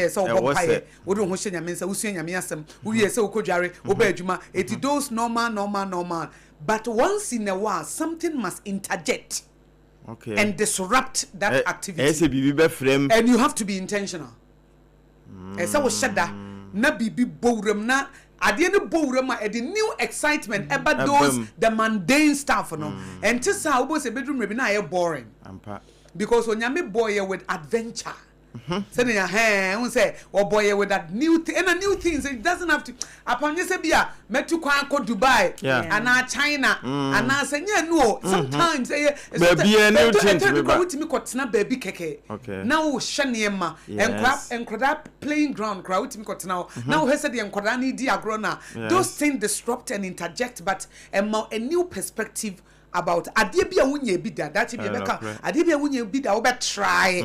Sɛ wobɔ Ɛwɔ mpaeɛ, sɛ. Wode wo ho hyɛ Nyame nsa, wosua Nyame asɛm, wowie sɛ wokɔdware, wobɛ adwuma, eti those normal, normal, normal, but once in a while something must interject and disrupt that activity. Ɛyɛ sɛ biribi bɛfrɛ mu. And you have to be intentional. Ɛsɛ wohyɛ da na biribi bɔ wuram, na adeɛ no bɔ wuram a, ɛde new excitement ɛba Ɛba those mu. the mundane stuff no. Ɛnte saa a, wobɛhu sɛ ɛbɛduru mmerɛ bi na ayɛ boring. Ampa. Because Onyame bɔɔ yɛ with adventure. Sɛnea hɛn ho sɛ wɔbɔ yɛ with that new thing, ɛna new things, it doesn't have to apamye sɛ bi a mɛtu kwan akɔ Dubai anaa China anaa sɛ nyɛ no o. Sometimes ɛyɛ Baabi a new things ɛtɔ bi bi kora ba. wotumi kɔtena baabi kɛkɛ na wohyɛ nneɛma nkora nkwadaa playing ground kora, wotumi kɔtena hɔ na wohwɛ sɛdeɛ nkwadaa no di agorɔ na those things disrupt and interject, but ɛma a new perspective about adeɛ bi a wonya bi da daakye bi ɛbɛka adeɛ bi a wonya bi da, wobɛ try.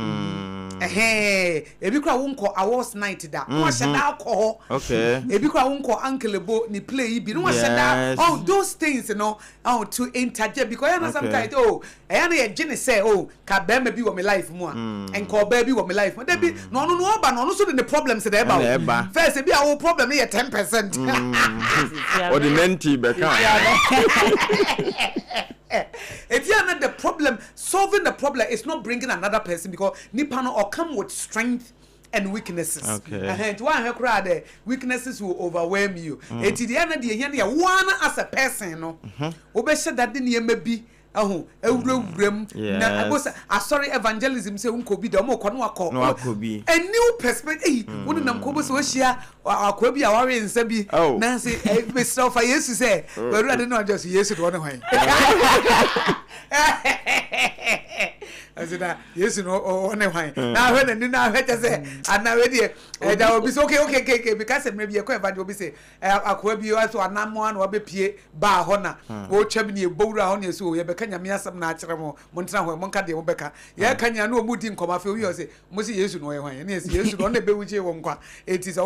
Ɛhɛn, ebi kora wonkɔ awards night da na wahyɛ da akɔ hɔ. Ebi kora wonkɔ Uncle Ebo ne play yi bi na wahyɛ da. Oh, those things oh, to interject, because ɛyɛ na sometimes, oh, ɛyɛ na yɛgye ne sɛ, oh, ka bɛrima bi wɔ me life mu a, nka ɔbaa bi wɔ me life mu dabi, na ɔno no ɔba na ɔno nso de ne problems na ɛba. Ɛna o ɛba. First, ebi a wo problem no yɛ 10%. Ɔde 90 bɛka. Eti ana the problem, solving the problem is not bringing another person, because nipa no or come with strength and weaknesses. Ɛhɛn, nti woanhwɛ koraa, the weaknesses will overwhelm you. Eti deɛ ɛna deɛ ehia no yɛ one as a person no, wobɛhyɛ dade nneɛma bi ɛho ewurawura mu na ɛbɔ sɛ asɔre evangelism sɛ nkɔ bi da, ɔmo kɔ no wakɔ Na wakɔ bi. A new perspective. Eyi wo nenam kɔ bɔ sɛ wahyia akoa bi a wawe nsa bi na sɛ ɛ mesrɛ wo, fa Yesu sɛ wawurade no ɔgye so Yesu de ɔne hwan ɛsɛ na Yesu no ɔne hwan na ahwɛ n'ani na ahwɛ kyɛ sɛ anaa wei deɛ ɛda obi sɛ okay, because mmerɛ bi yɛkɔ evangel, obi sɛ akoa bi so anamoa na wabɛpie baa hɔ na wɔtwa bi ne yɛbɔ wura hɔ ne yɛsɛ o yɛbɛka Nyame asɛm na akyerɛ mo, montena hɔ, monka deɛ mobɛka. Yɛka nyina na ɔmu di nkɔmmɔ. Afei woyɛ sɛ mo sɛ Yesu no ɔyɛ hwan? Ɛne yɛsɛ Yesu no ɔno na ɛbɛwu gye wɔ nkwa, enti sɛ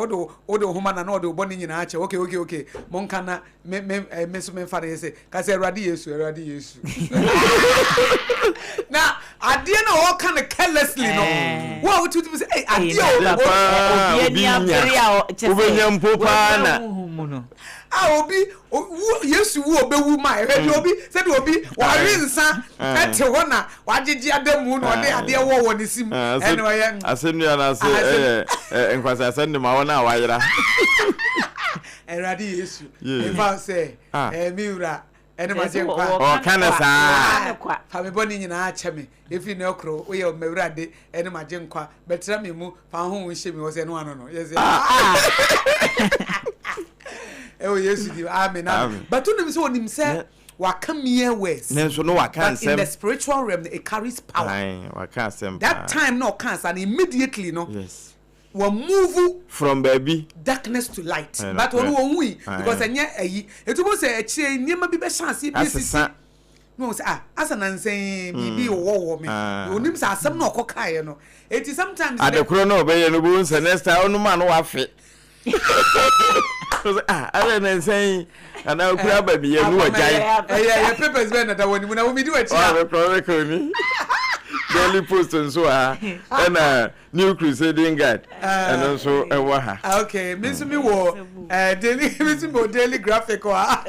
wode wo homa na na ɔde wo bɔne nyinaa kyɛ. Okay, monka na me nso memfa no yɛ sɛ ka sɛ Awurade Yesu, Awurade Yesu. Na adeɛ no a ɔka no carelessly no, wo a wotumi sɛ ɛy adeɛ Adeɛ o paa obi obi ani nya abere a kyɛ sɛ wobɛnya mpo paa na wawura honhom mu no. A obi wu, Yesu wu, obewu ma ɛhwɛ deɛ obi sɛdeɛ obi wawe nsa ɛte hɔ na wagyegye ada mu na ɔde adeɛ wɔ ne sim ɛna ɔyɛ Asɛnnua no ase. Ɛyɛ nkwasi asɛm de ma wɔn a wayera. Awurade Yesu. Yeah. Ɛfa sɛ mi wura ɛne ma Kyerɛ gye sɛ nkwa. Ɔka no kwa, saa. wɔka no kwa. Fa me bɔne nyinaa kyɛ me ɛfiri ne ɔkoro woyɛ mawurade ɛne ma gye nkwa, bɛtena me mu, fa ho ho hyɛ mi wɔ sɛ ɛno ano no yɛsɛ ɛwɔ Yesu di, amen, amen. Amen. But wonim sɛ onim sɛ waka mere words. Nanso no waka But in the nsɛm. spiritual realm, it carries power. Ae, waka asɛm That paa. time na ɔka sa no, immediately no wɔ move from baabi darkness to light. Ɛyɛ But ɔno nokorɛ. wɔn hui because ɛnyɛ ayi etu mo sɛ akyire nneɛma bi bɛhyɛ aseɛ bi esisi asesa na wɔn sɛ, ah, asa nansɛn biribi wɔ wɔ me. Onim sɛ asɛm na ɔkɔ kaeɛ no, eti sometimes Ade korɔ na ɔbɛyɛ no, bɛhu sɛ next time ɔnom a no wafe. Ɔsɛ, ah, adɛ ne nsɛn anaa okura aba bi yɛ no wagyae. Ɛyɛ papers bɛɛ na da wɔ ne mu na wɔn di wɔ akyi a. Ɔre Chronicle ni, Daily Post nso wɔ ha, ɛna New Crusading Guide ɛno nso ɛwɔ ha. Ah, okay, me nso mi wɔ daily, me nso mi wɔ Daily Graphic wɔ ha,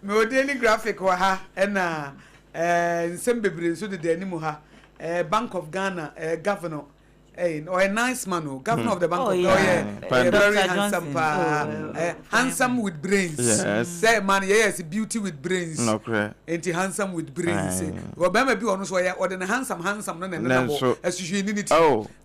mi wɔ Daily Graphic wɔ ha, ɛna nsɛm bebree nso deda anim ha. Bank of Ghana governor, ɔyɛ nice man o, governor of the Bank of Ghana, ɔyɛ very Dr. handsome Johnson. paa. Handsome with brains. Sɛ man yɛyɛ sɛ beauty with brains. Nti handsome with brains. Wɔ bɛrima bi wɔ no so, ɔyɛ ɔde ne handsome handsome no na ɛnenam hɔ Nanso- ɛsohwɛ ni ne ti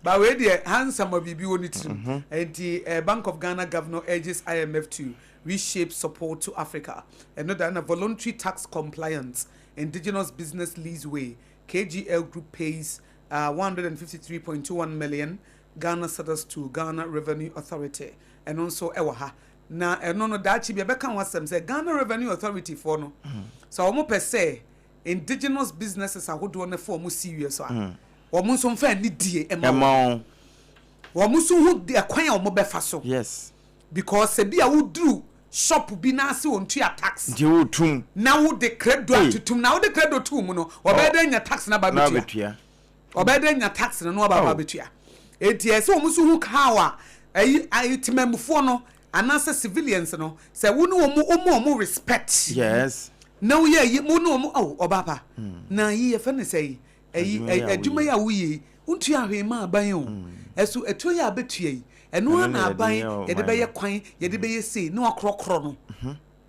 ba wei deɛ, handsome a biribi wɔ ne tirim. Nti Bank of Ghana governor urges IMF to reshape support to Africa. Ɛno da na voluntary tax compliance, indigenous business leads way, KGL Group pays 153.21 million Ghana cedis to Ghana Revenue Authority. Ɛno nso ɛwɔ ha na ɛno no daakye bi ɛbɛka ho asɛm sɛ Ghana Revenue Authority foɔ no sɛ wɔn pɛ sɛ indigenous businesses ahodoɔ no fo wɔn serious a, wɔn nso mfa anidie ɛma ɛma wɔn. Wɔn. Wɔn nso ho ɛkwan a wɔn bɛfa so because ebi a woduru shop bi n'ase, wɔn tua tax. Nti wotum. Na wode credo Hey. atutum na wode credo tuu mu no, ɔbɛyɛ dɛ nya tax na ba na bɛtua. Bɛtua. Ɔbɛyɛ dɛ nya tax no na waba aba bɛtua. Enti ɛsɛ sɛ wɔn nso hu how a ɛyi ayi temamufoɔ no anaasɛ civilians no sɛ wo ne wɔn wɔma wɔn respect. Yes. Na woyɛ ayi mo ne wɔn oh ɔbaa pa na ayi yɛfɛ ne sɛ yi ayi adwuma yi a woyɛ yi wontua hwee ma aban o ɛso ɛtuo yi a bɛtua yi ɛno ara na aban yɛde bɛyɛ kwan yɛde bɛyɛ sei na wakorɔkorɔ no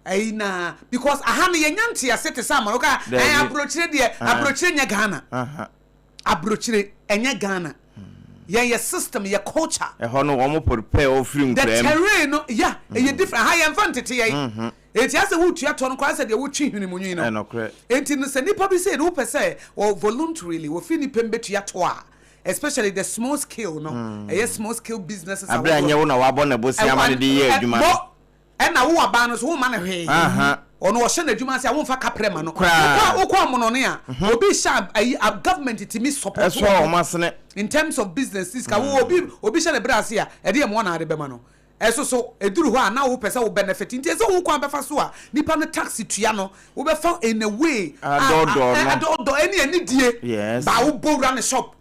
ayi na because aha no yɛnya ntease te sɛ ama woka ɛn aburokyire deɛ aburokyire nyɛ Ghana. Abrokyire ɛnyɛ Ghana yɛn yɛ system yɛ culture. Ɛhɔ no wɔn prepare wo firi The nkoraa mu. terrain no yeah ɛyɛ different aha yɛn fa ntete yɛn enti asɛ wo tua toɔ no koraa asɛ deɛ wo twe hwene mu nwi no Ɛnokorɛ. enti no sɛ nipa bi sei no wo pɛ sɛ wɔ voluntarily wɔ firi nipa mu bɛtua toɔ a especially the small scale no ɛyɛ small scale businesses Abere a nyɛ ahodoɔ wo na wabɔ ne bosea ama no de yɛ adwuma no. Bɔ Ɛna wo aban no nso womma no hwee. Ɔno ɔhyɛ n'adwuma ase a womfa kaprɛ ma no. Koraa. Wokɔ amonɔne a, obi hyɛ a ayi a government tumi support Ɛsɔ wɔn wɔn asene. in terms of business sika. Wo obi obi hyɛ ne brɛ ase a, ɛdeɛ mmoa na ade bɛma no. Ɛso so ɛduru hɔ a na wopɛ sɛ wo benefit. Nti ɛsɛ wohu kwan bɛfa so a nipa no tax tua no wobɛfa in a way a Adɔɔdɔɔ no. adɔɔdɔɔ ɛne anidie. Yes. Ba wobɔ wura ne shop.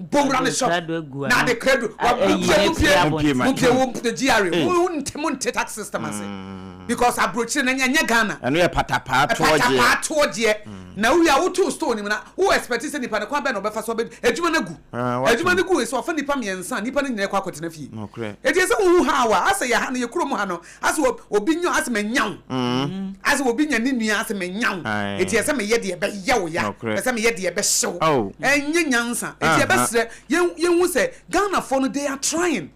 Bowura ne shop na ade krado wa mupie mupie mupie wo the GRA wo nte mo nte tax system ase because abrokyire na nyɛ Ghana. Ɛno yɛ patapaa toɔ gyeɛ. Patapaa toɔ gyeɛ na wowie a woto store no mu na wo expect sɛ nipa no kwan bɛn na ɔbɛfa so abɛ adwuma no agu adwuma no gu sɛ ɔfa nipa mmiɛnsa nipa no nyinaa kɔ akɔtena fie eti ɛsɛ wohu how a asɛ yɛ ha no yɛ kurom ha no Asɛ obi nya asɛ manya wo. Asɛ obi nya ne nua asɛ manya wo. Eti ɛsɛ meyɛ deɛ ɛbɛyɛ wo ya. Ɛsɛ meyɛ deɛ ɛbɛhye wo. Ɛnyɛ nyansa. Eti yɛbɛsrɛ yɛnhu sɛ Ghanafoɔ no they are trying.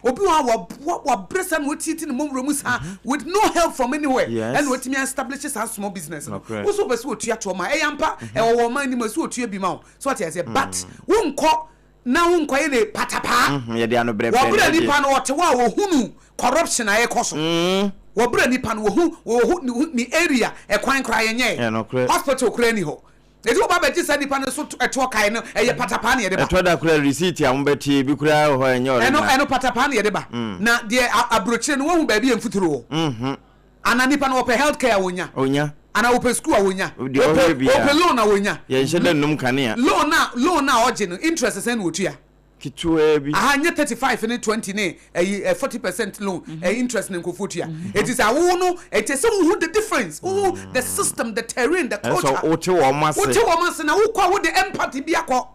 Obi wɔ hɔ a waboa wabrɛ saa na watiati ne mmɔwerɛ mu saa with no help from anywhere ɛna watumi establish saa small business no. Wo nso wopɛ sɛ otua toɔ ma ɛyɛ ampa ɛwɔ wɔ ɔman no mu ɛsɛ otua bi ma wo. So wate aseɛ but wonkɔ na wo nkɔyɛ ne patapaa. Yɛde ano brɛbrɛ Wɔ berɛ nipa no ɔte hɔ a ɔhunu corruption a ɛrekɔ so. Wɔ berɛ nipa no ɔhu ɔhu ne area ɛkwan koraa yɛnyɛɛ. Hospital koraa ni hɔ. Eti wo ba bɛgye saa nipa no so ɛtoɔ kae no ɛyɛ patapaa na yɛde ba. Ɛtɔ da koraa receipt a wɔbɛte ebi koraa wɔ hɔ a ɛnyɛ original. Ɛno ɛno patapaa na yɛde ba. Na deɛ aburokyire no woahu baabi a mfuturo wɔ. Ana nipa no ɔpɛ health care a ɔnya. Ɔnya. Ana ɔpɛ school a ɔnya. Deɛ ɔhwɛ biara. Ɔpɛ loan a ɔnya. Yɛnhyɛ da nnum kanea. Loan a loan a ɔgye no interest sɛn na ɔtua? Ketewaa bi. Aha nyɛ 35 ne 20 ne ɛyi 40% loan ɛyi interest na nkurɔfoɔ tua. Eti sɛ awowo no ɛkyɛ sɛ wohu the difference wohu the system the terrain the culture. Ɛsɛ wote wɔn ase. Wote wɔn ase na wokɔ a wode empathy bi akɔ.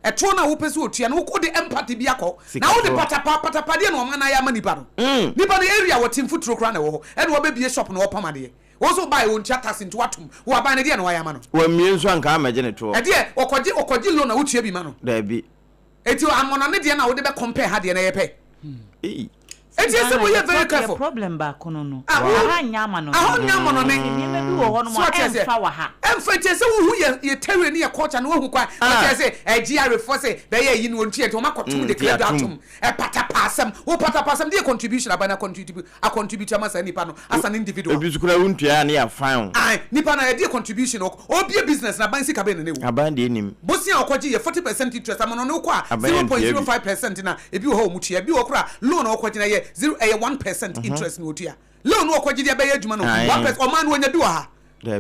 Ɛtoɔ no a wopɛ sɛ otua no wode empathy bi akɔ na wode patapa patapa deɛ na ɔman no ayɛ ama nipa no. Nipa no area wɔte mfuturo koraa na ɛwɔ hɔ ɛna wabɛbie shop na ɔpam adeɛ. Wo nso wobaeɛ ɔntua tax nti woatom. Wo aban no deɛ na wayɛ ama no? Wammie nso anka ammɛgye ne toɔ. Ɛdeɛ ɔkɔgye ɔkɔgye loan a wotua bi ma no? Daabi. Eti amɔnɔne deɛ na wode bɛ compare ha deɛ na ɛyɛ pɛ. Ei. Eti ɛsɛ mo yɛ very careful. Yɛ problem baako no no. Ah, Aha nyɛ amanɔne. Aha nyɛ amanɔne. Nti nneɛma bi wɔ hɔ nom a ɛmfa wɔ ha. Ɛmfa nti ɛsɛ wohu yɛ yɛ terrain ne yɛ culture na woahu kwan. Ɔte ɛsɛ ɛgye arefoɔ sɛ bɛyɛ ayi no wɔntua nti wɔn akɔtom de credo atom. Ɛpatapa asɛm. Wo patapa asɛm deɛ contribution aban acontribute acontribute ama saa nipa no as an individual. Ebi nso koraa wontua a ne yɛ fine wo. Ae nipa no ɛdeɛ contribution ɔbie business no aban sika bɛn na na ɛwɔ mu. Aban deɛ nim. Bosea a ɔkɔgye yɛ 40% interest ama no ɔno wokɔ a 0.05% na ebi wɔ hɔ a wɔn tua ebi wɔ hɔ koraa loan a ɔkɔgye no ɛyɛ zero ɛyɛ 1% interest na ɔtua loan no ɔkɔgye de abɛyɛ adwuma no 1% ɔman no ɔnya bi wɔ ha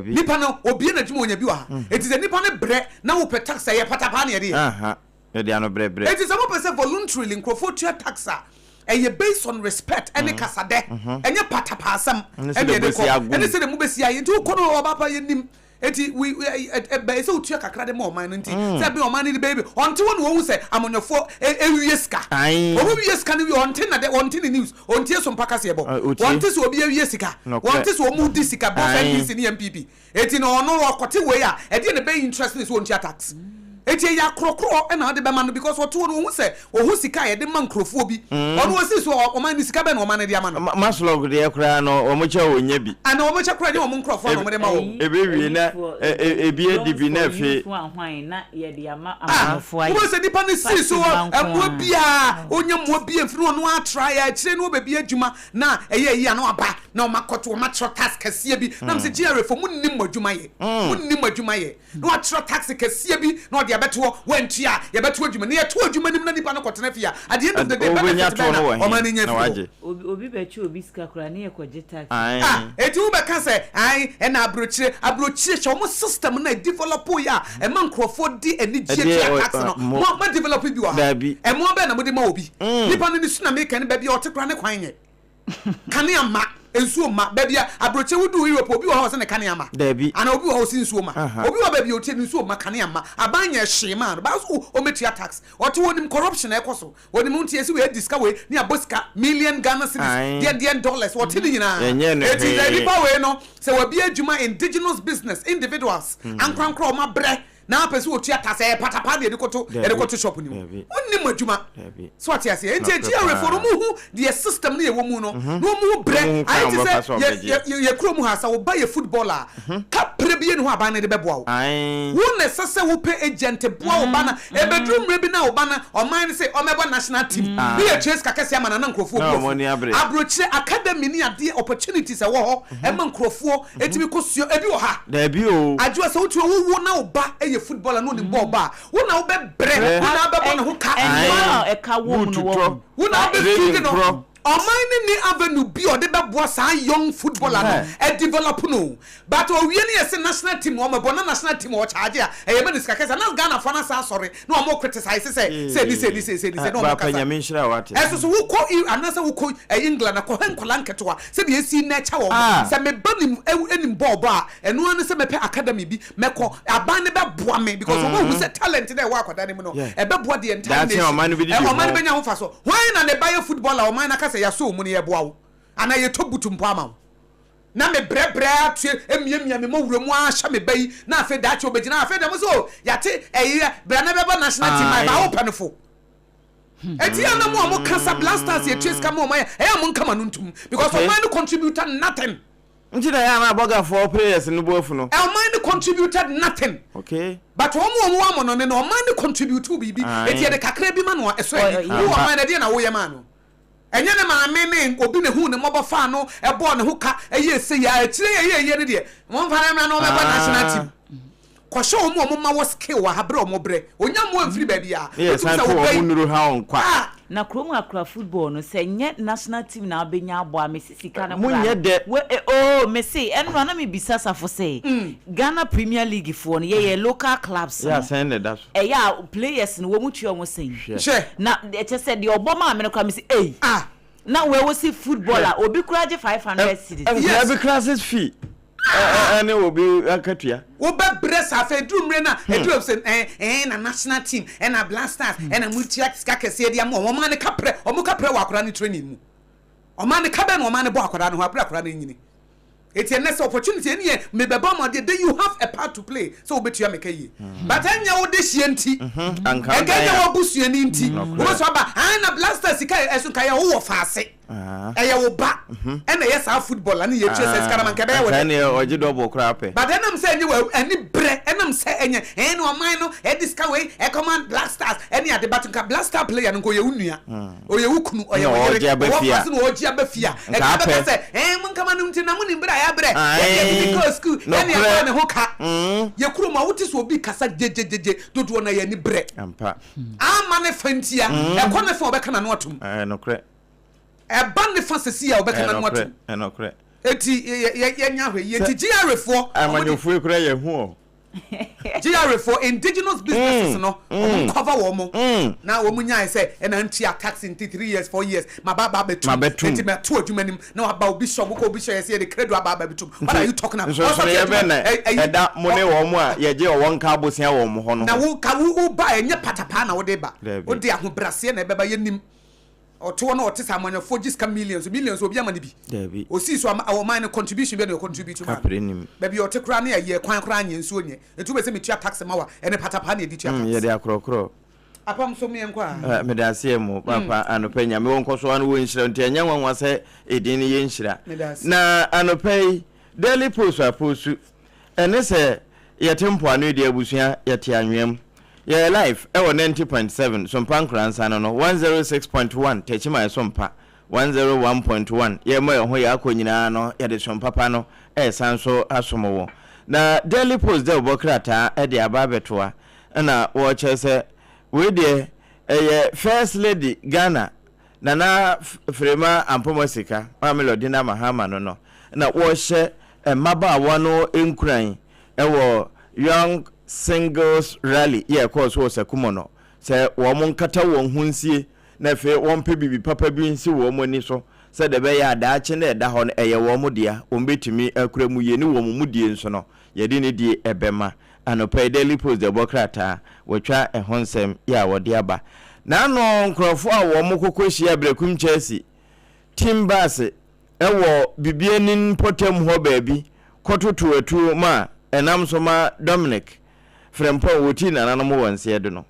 nipa no obie n'adwuma ɔnya bi wɔ ha eti sɛ nipa no brɛ na wopɛ tax ɛyɛ patapaa na yɛde yɛ. Yɛde ano brɛbrɛ. Eti sɛ mopɛ sɛ voluntarily nkurɔfoɔ tua tax a, ɛyɛ based on respect ɛne kasadɛ, ɛnyɛ patapaasɛm ɛne yɛde kɔ, ɛne sɛdeɛ mobɛsi ayɛ. Nti wokɔ no ɔba pa yɛnim. Eti we ɛbɛyɛ sɛ wotua kakra de ma ɔman no nti sɛ ɛbɛyɛ ɔman no de bɛyɛ bi. Ɔnte hɔ na wɔhu sɛ amanyɔfoɔ ɛwie sika. Wɔn wie sika no wie ɔnte na dɛ ɔnte ne news, ɔntie so mpa kaseɛbɔ. Wɔnte sɛ obi awie sika, wɔnte sɛ wɔn di sika both NDC ne NPP. Eti no ɔno ɔkɔte wei a ɛdeɛ na ɛbɛyɛ interest ne sɛ ɔntua tax. Eti ɛyɛ akorɔkorɔ na ɔde bɛma no because ɔte hɔ no ɔhu sɛ ɔhu sika a yɛde ma nkurɔfoɔ bi. Ɔno ɔsi so ɔman no sika bɛn na ɔman no de ama no. Maslog deɛ koraa no wɔn kyɛ wɔn nya bi. Ana wɔn kyɛ koraa ɛnyɛ wɔn nkurɔfoɔ na wɔn de ma wɔn. Ebe wie na ebi adi bi na afei. Ah wobɛhu sɛ nipa no sii so mmoa biara ɔnya mmoa bi mfiri ɔno ara tra yɛ akyire no ɔbɛbi adwuma na ɛyɛ ayi a na waba. Na wɔn akɔto wɔn akyerɛ tax kɛseɛ bi. Na mo sɛ GRA fo mo nnim mo adwuma yɛ. Mo nnim mo adwuma yɛ. Na wɔakyerɛ tax kɛseɛ bi na wɔde abɛto hɔ. Wɔantua a, yɛbɛto adwuma. Na yɛto adwuma no mu na nipa no kɔtena fie a, at the end of the day, benefit bɛn na ɔman no nya firi hɔ? Obi obi bɛkyɛ obi sika koraa ne yɛkɔgye tax. Ah, enti wobɛka sɛ, ae, ɛna aburokyire, aburokyire, hwɛ wɔn system no a ɛdevelop yɛ a ɛma nkurɔfoɔ de anigyeɛ tua tax no. Mo, mo develop bi wɔ ha? Ɛmoa bɛn na mode ma obi? Nipa no ne su na meka no, baabi a ɔte koraa ne kwan nyɛ. Kanea mma, nsuo mma. Baabi a aburokyire woduu Europe, obi wɔ hɔ a ɔse ne kanea mma? Daabi. Anaa obi wɔ hɔ a ɔse nsuo mma? Obi wɔ baabi a ɔtie no nsuo mma, kanea mma. Aban nyɛɛ hwee maa no. But ɔse ɔmmɛtua tax. Ɔte hɔ ɔnim corruption a ɛkɔ so. Ɔnim nti yɛse wei adi sika wei ne abɔ sika million Ghana cedis, deɛn deɛn dollars. Ɔte ne nyinaa. Yɛnyɛɛ no Enti sɛ hwee. nipa wei no, sɛ wabue adwuma indigenous business, individuals, ankorankoro a wɔabrɛ na apɛ sɛ otua tax ɛyɛ patapaa na yɛde kɔto yɛde kɔto shop no mu. Wonnim adwuma. So ate aseɛ? Nti GRA foɔ no wɔn hu deɛ system no yɛwɔ mu no na wɔn hu brɛ. Ayɛ te sɛ yɛ yɛ yɛ kurom ha sɛ wo ba yɛ football a kaprɛ bi ɛni hɔ aban no de bɛboa wo. Wo na ɛsɛ sɛ wopɛ agent boa wo ba no. Ɛbɛduru mmerɛ bi na wo ba no ɔman no se ɔmmɛbɔ national team ne yɛtua sika kɛseɛ ama no a na nkurɔfoɔ bu afu. Aburokyire academy ne adeɛ opportunities ɛwɔ hɔ ɛma nkurɔfoɔ Etumi kɔ sua ebi wɔ ha. Dabi o. Adwoa sɛ wotumi wo wo na wo ba yɛ footballer na onim bɔɔl bɔ a wo na wo bɛ brɛ wo na wobɛbɔ ne ho ka. Ɛnneɛma a ɛka wɔ mu no wɔ ho. Wo na wobɛ feed no. Ɔman no nni avenue bi a ɔde bɛboa saa young footballer no adevelop no but owie no yɛse national team na ɔmɛbɔ na national team ɔcharge a ɛyɛ ma no sika kɛse a na Ghanafoɔ no asan asɔre na wɔn criticize sɛ sɛ ni sɛ ni sɛ sɛ ni sɛ na wɔn kasa. Ɛso so wokɔ anaasɛ wokɔ England akɔhwɛ nkwadaa nketewa Sɛdeɛ ɛsi nurture wɔn. Sɛ me ba nim nim bɔɔl bɔ a, ɛno ara ne sɛ mɛpɛ academy bi mɛkɔ. Aban no bɛboa me because wɔn ahu sɛ talent no a ɛwɔ akwadaa no mu no, ɛbɛboa the entire nation. Ɔman no bɛnya ho mfasoɔ. Hwan na ne ba yɛ footballer a ɔman no aka sɛ yɛasɔ wo mu no yɛboa wo anaa yɛtɔ boot mpo ama wo? Na mebrɛbrɛ ara tue miamia me mmɔwura mu ara hyɛ me ba yi na afei daakye ɔbɛgyina afei deɛ mo sɛ oh yɛate ɛyi bra na bɛbɔ national team ma ɛba wopɛ no fo. Eti a na mo a mo kasa Black Stars yɛ tua sika ma ɔman yɛ ɛyɛ a mo nka ma no ntum because ɔman no contributed nothing. Nti na ɛyɛ a na abɔgafoɔ players no bo afu no. Ɔman no contributed nothing. Okay. But wɔn a wɔn wɔ amɔnɔne no ɔman no contribute biribi. Eti yɛde kakra bi ma no a ɛsɔ ani. Wo ɔman no ɛdeɛ na woyɛ maa no? Ɛnyɛ ne maame ne obi na ehuu no mmɔbɔ faa no bɔɔ ne ho ka yɛɛ sei a akyire yi ɛyɛɛ yie no deɛ momfa no mmra na ɔmmɛbɔ national team. Kɔhyɛ wɔn a wɔma wɔ skill wɔ ha berɛ a wɔbrɛ. Ɔnya mmoa mfiri baabiara. Ne yɛ Wotumi san sɛ to wo ba wɔn yi nnuru ha wɔn kwa. ah. Na kurom akora football no sɛ nyɛ national team na wabɛnya abɔ a mese sika no koraa Monyɛ no dɛ. wɛ eh oo mese ɛnora na mebisa safo sɛ Ghana premier league foɔ no yɛyɛ local clubs Yɛ no a sɛn na ɛda so. Ɛyɛ a players no wɔn tua wɔn sɛn? Hwɛ. Na kyɛ sɛ deɛ ɔbɔ maa me no koraa me se ei. Ah. Na wei wo se football a obi koraa gye 500 cedis. Nkwadaa bi classes fee ɛne obi akatua. Wo bɛ brɛ saa afei eduru mmere na eduru sɛ ɛɛ ɛɛ na national team ɛna Black Stars ɛna mo tua sika kɛseɛ de ama wɔn ɔman no kaprɛ wɔn kaprɛ wɔ akwadaa no training mu ɔman no ka bɛn na ɔman no bɔ akwadaa no ho abere akwadaa no nyini. Eti ɛnɛ sɛ opportunity ɛni yɛ mebɛbɔ ama deɛ then you have a part to play sɛ wobɛtua me ka yie but ɛnyɛ wo dehyeɛ nti Anka ɛnka ɛnyɛ dan a. w'abusuani nti Nokorɛ. wobɛsɔ aba ae na Blaster sika yɛ ɛso nka yɛ wowɔ faase ɛyɛ wo ba ɛna ɛyɛ saa football a ne yɛtua saa sika no ma nka ɛbɛyɛ wo Anka dɛ ɛneɛ ɔgye double koraa pɛ. but ɛnam sɛ ɛnyɛ wɔ ani berɛ ɛnam sɛ ɛnyɛ ɛne ɔman no ɛde sika wei ɛkɔma Black Stars ɛne ade but nka Black Star player no nka ɔyɛ wo nua. Ɔyɛ wo kunu, ɔyɛ wo yere, ɔwɔ fa so na ɔregye aba fie a, ɛka bɛka sɛ, ɛɛ, monkama no nti na monim berɛ a yɛabrɛ, yɛde yɛn tete kɔɔ sukuu, yɛne yɛbɔɔ ne ho ka. Yɛ kurom a wote sɛ obi kasa gyegyegyegye, dodoɔ no ara yɛn ani brɛ. Amma ne fa nti a, ɛkɔ ne fa a ɔbɛka n'ano atom. Ɛba ne fa sɛsi a ɔbɛka n'ano atom. Enti yɛnyɛ ahwɛyie. Enti GRA foɔ, wɔn de. Amanyɔfoɔ yi koraa yɛ hu o. GRA foɔ indigenous businesses no wɔn cover wɔn na wɔn nyae sɛ ɛna ntua tax nti 3 years 4 years ma ba ba abɛtum nti ma to adwuma nim na waba obi shop wokɔ obi shop yɛsɛ yɛde credo aba aba abɛtum what are you talking about nsonsonoeɛ bɛn na ɛda mo ne wɔn a yɛgye ɔwɔ nka abosea wɔ wɔn hɔ no na ho? wo ka wo ba ɛnyɛ patapaa na wode ba Dabi. wode ahobraseɛ na ɛbɛba yɛnim Ɔtoɔ no ɔte sɛ amanyɔfoɔ gye sika millions millions obi ama no bi. Dabi. Osii so ama ɔman no contribution bɛn na ɔcontribute maa no. Kapre nim. Baabi a ɔte koraa ne ayie kwan koraa nyɛ nsuo nyɛ nti wobɛ sɛ metua tax ma wo a ɛne patapaa na yɛde tua tax. Yɛde akorɔkorɔ. Apam so meɛnkɔ a. Meda aseɛ mo papa anɔpa yi Nyame wɔ nkɔsoɔ ano wɔ nhyira nti ɛnyɛ nwanwa sɛ edin no yɛ nhyira. Meda ase. Na anɔpa yi Daily Post apostu Ɛne sɛ yɛte mpoano yi deɛ abusua yɛte anwea mu. Yɛyɛ live ɛwɔ 90.7 Sompa Nkoransa no no, 106.1 Techiman Sompa, 101.1 yɛma yɛn ho yɛ akɔ nyinaa no yɛde som papa no ɛresan so asom wo. Na Daily Post dɛ wɔbɔ krataa de aba abɛtoa na wɔrekyerɛ sɛ wei deɛ ɛyɛ First Lady Ghana Nana Frema Ampoma Sika, Maame Lordina Mahama no no na wɔrehyɛ mmabaawa no nkuran wɔ Young Singles Rally yɛ ɛkɔɔ so wɔ Sakumo no sɛ wɔn nkata wɔn ho nsie na afei wɔmpɛ biribi papa bi nsi wɔn ani so sɛdeɛ ɛbɛyɛ a daakye no a ɛda hɔ no ɛyɛ wɔn dea, wɔbɛtumi akura mu yie ne wɔn mudie nso no yɛde ne die bɛma. Anɔpa yi Daily Post de ɛbɔ krataa, wɔatwa ɛho nsɛm yɛ a wɔde aba. N'ano nkurɔfoɔ a wɔn kɔkɔ hyia Berekum Chelsea team bus wɔ Bibiani mpɔtam hɔ baabi kɔtoto atuo ma ɛnam so ma Dominic Frempong wɔtii nananom wɔ nseɛ do no.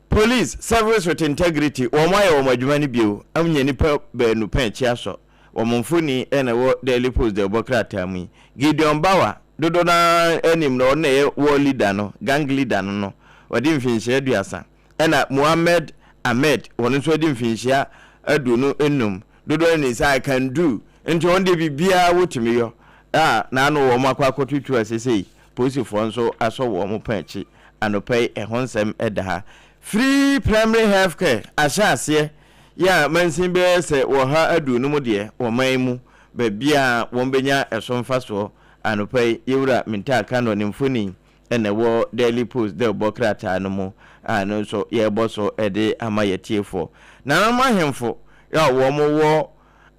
Police Service with Integrity, wɔn ayɛ wɔn adwuma no bio anya nnipa baanu pɛn akyi asɔ. Wɔn mfoni na ɛwɔ Daily Post dawubɔ krataa mu yi. Gideon Bawa, dodoɔ no ara nim no, ɔno na ɛyɛ war leader no, gang leader no no, wadi mfinhyia 30. Ɛna Mohammed Ahmed, ɔno nso adi mfinhyia 25. Dodoɔ no nim sɛ I can do, nti wɔn deɛ biribiara wɔtumi yɔ. A n'ano wɔn akɔ akɔto tuo a seesei polisifoɔ nso asɔ wɔn pɛn akyi. Anɔpa yi ɛho nsɛm da ha. Free primary health care ahyɛ aseɛ yɛ a mansin bɛyɛ sɛ wɔ ha 50 deɛ wɔ man yi mu baabiara wɔn bɛnya ɛso mfasoɔ. Anɔpa yi Yɛwura Mintaa Kano ne mfoni na ɛwɔ Daily Post dawubɔ krataa no mu a ɛno nso yɛrebɔ so de ama yɛatiefoɔ. Nananom ahemfo a wɔn wɔ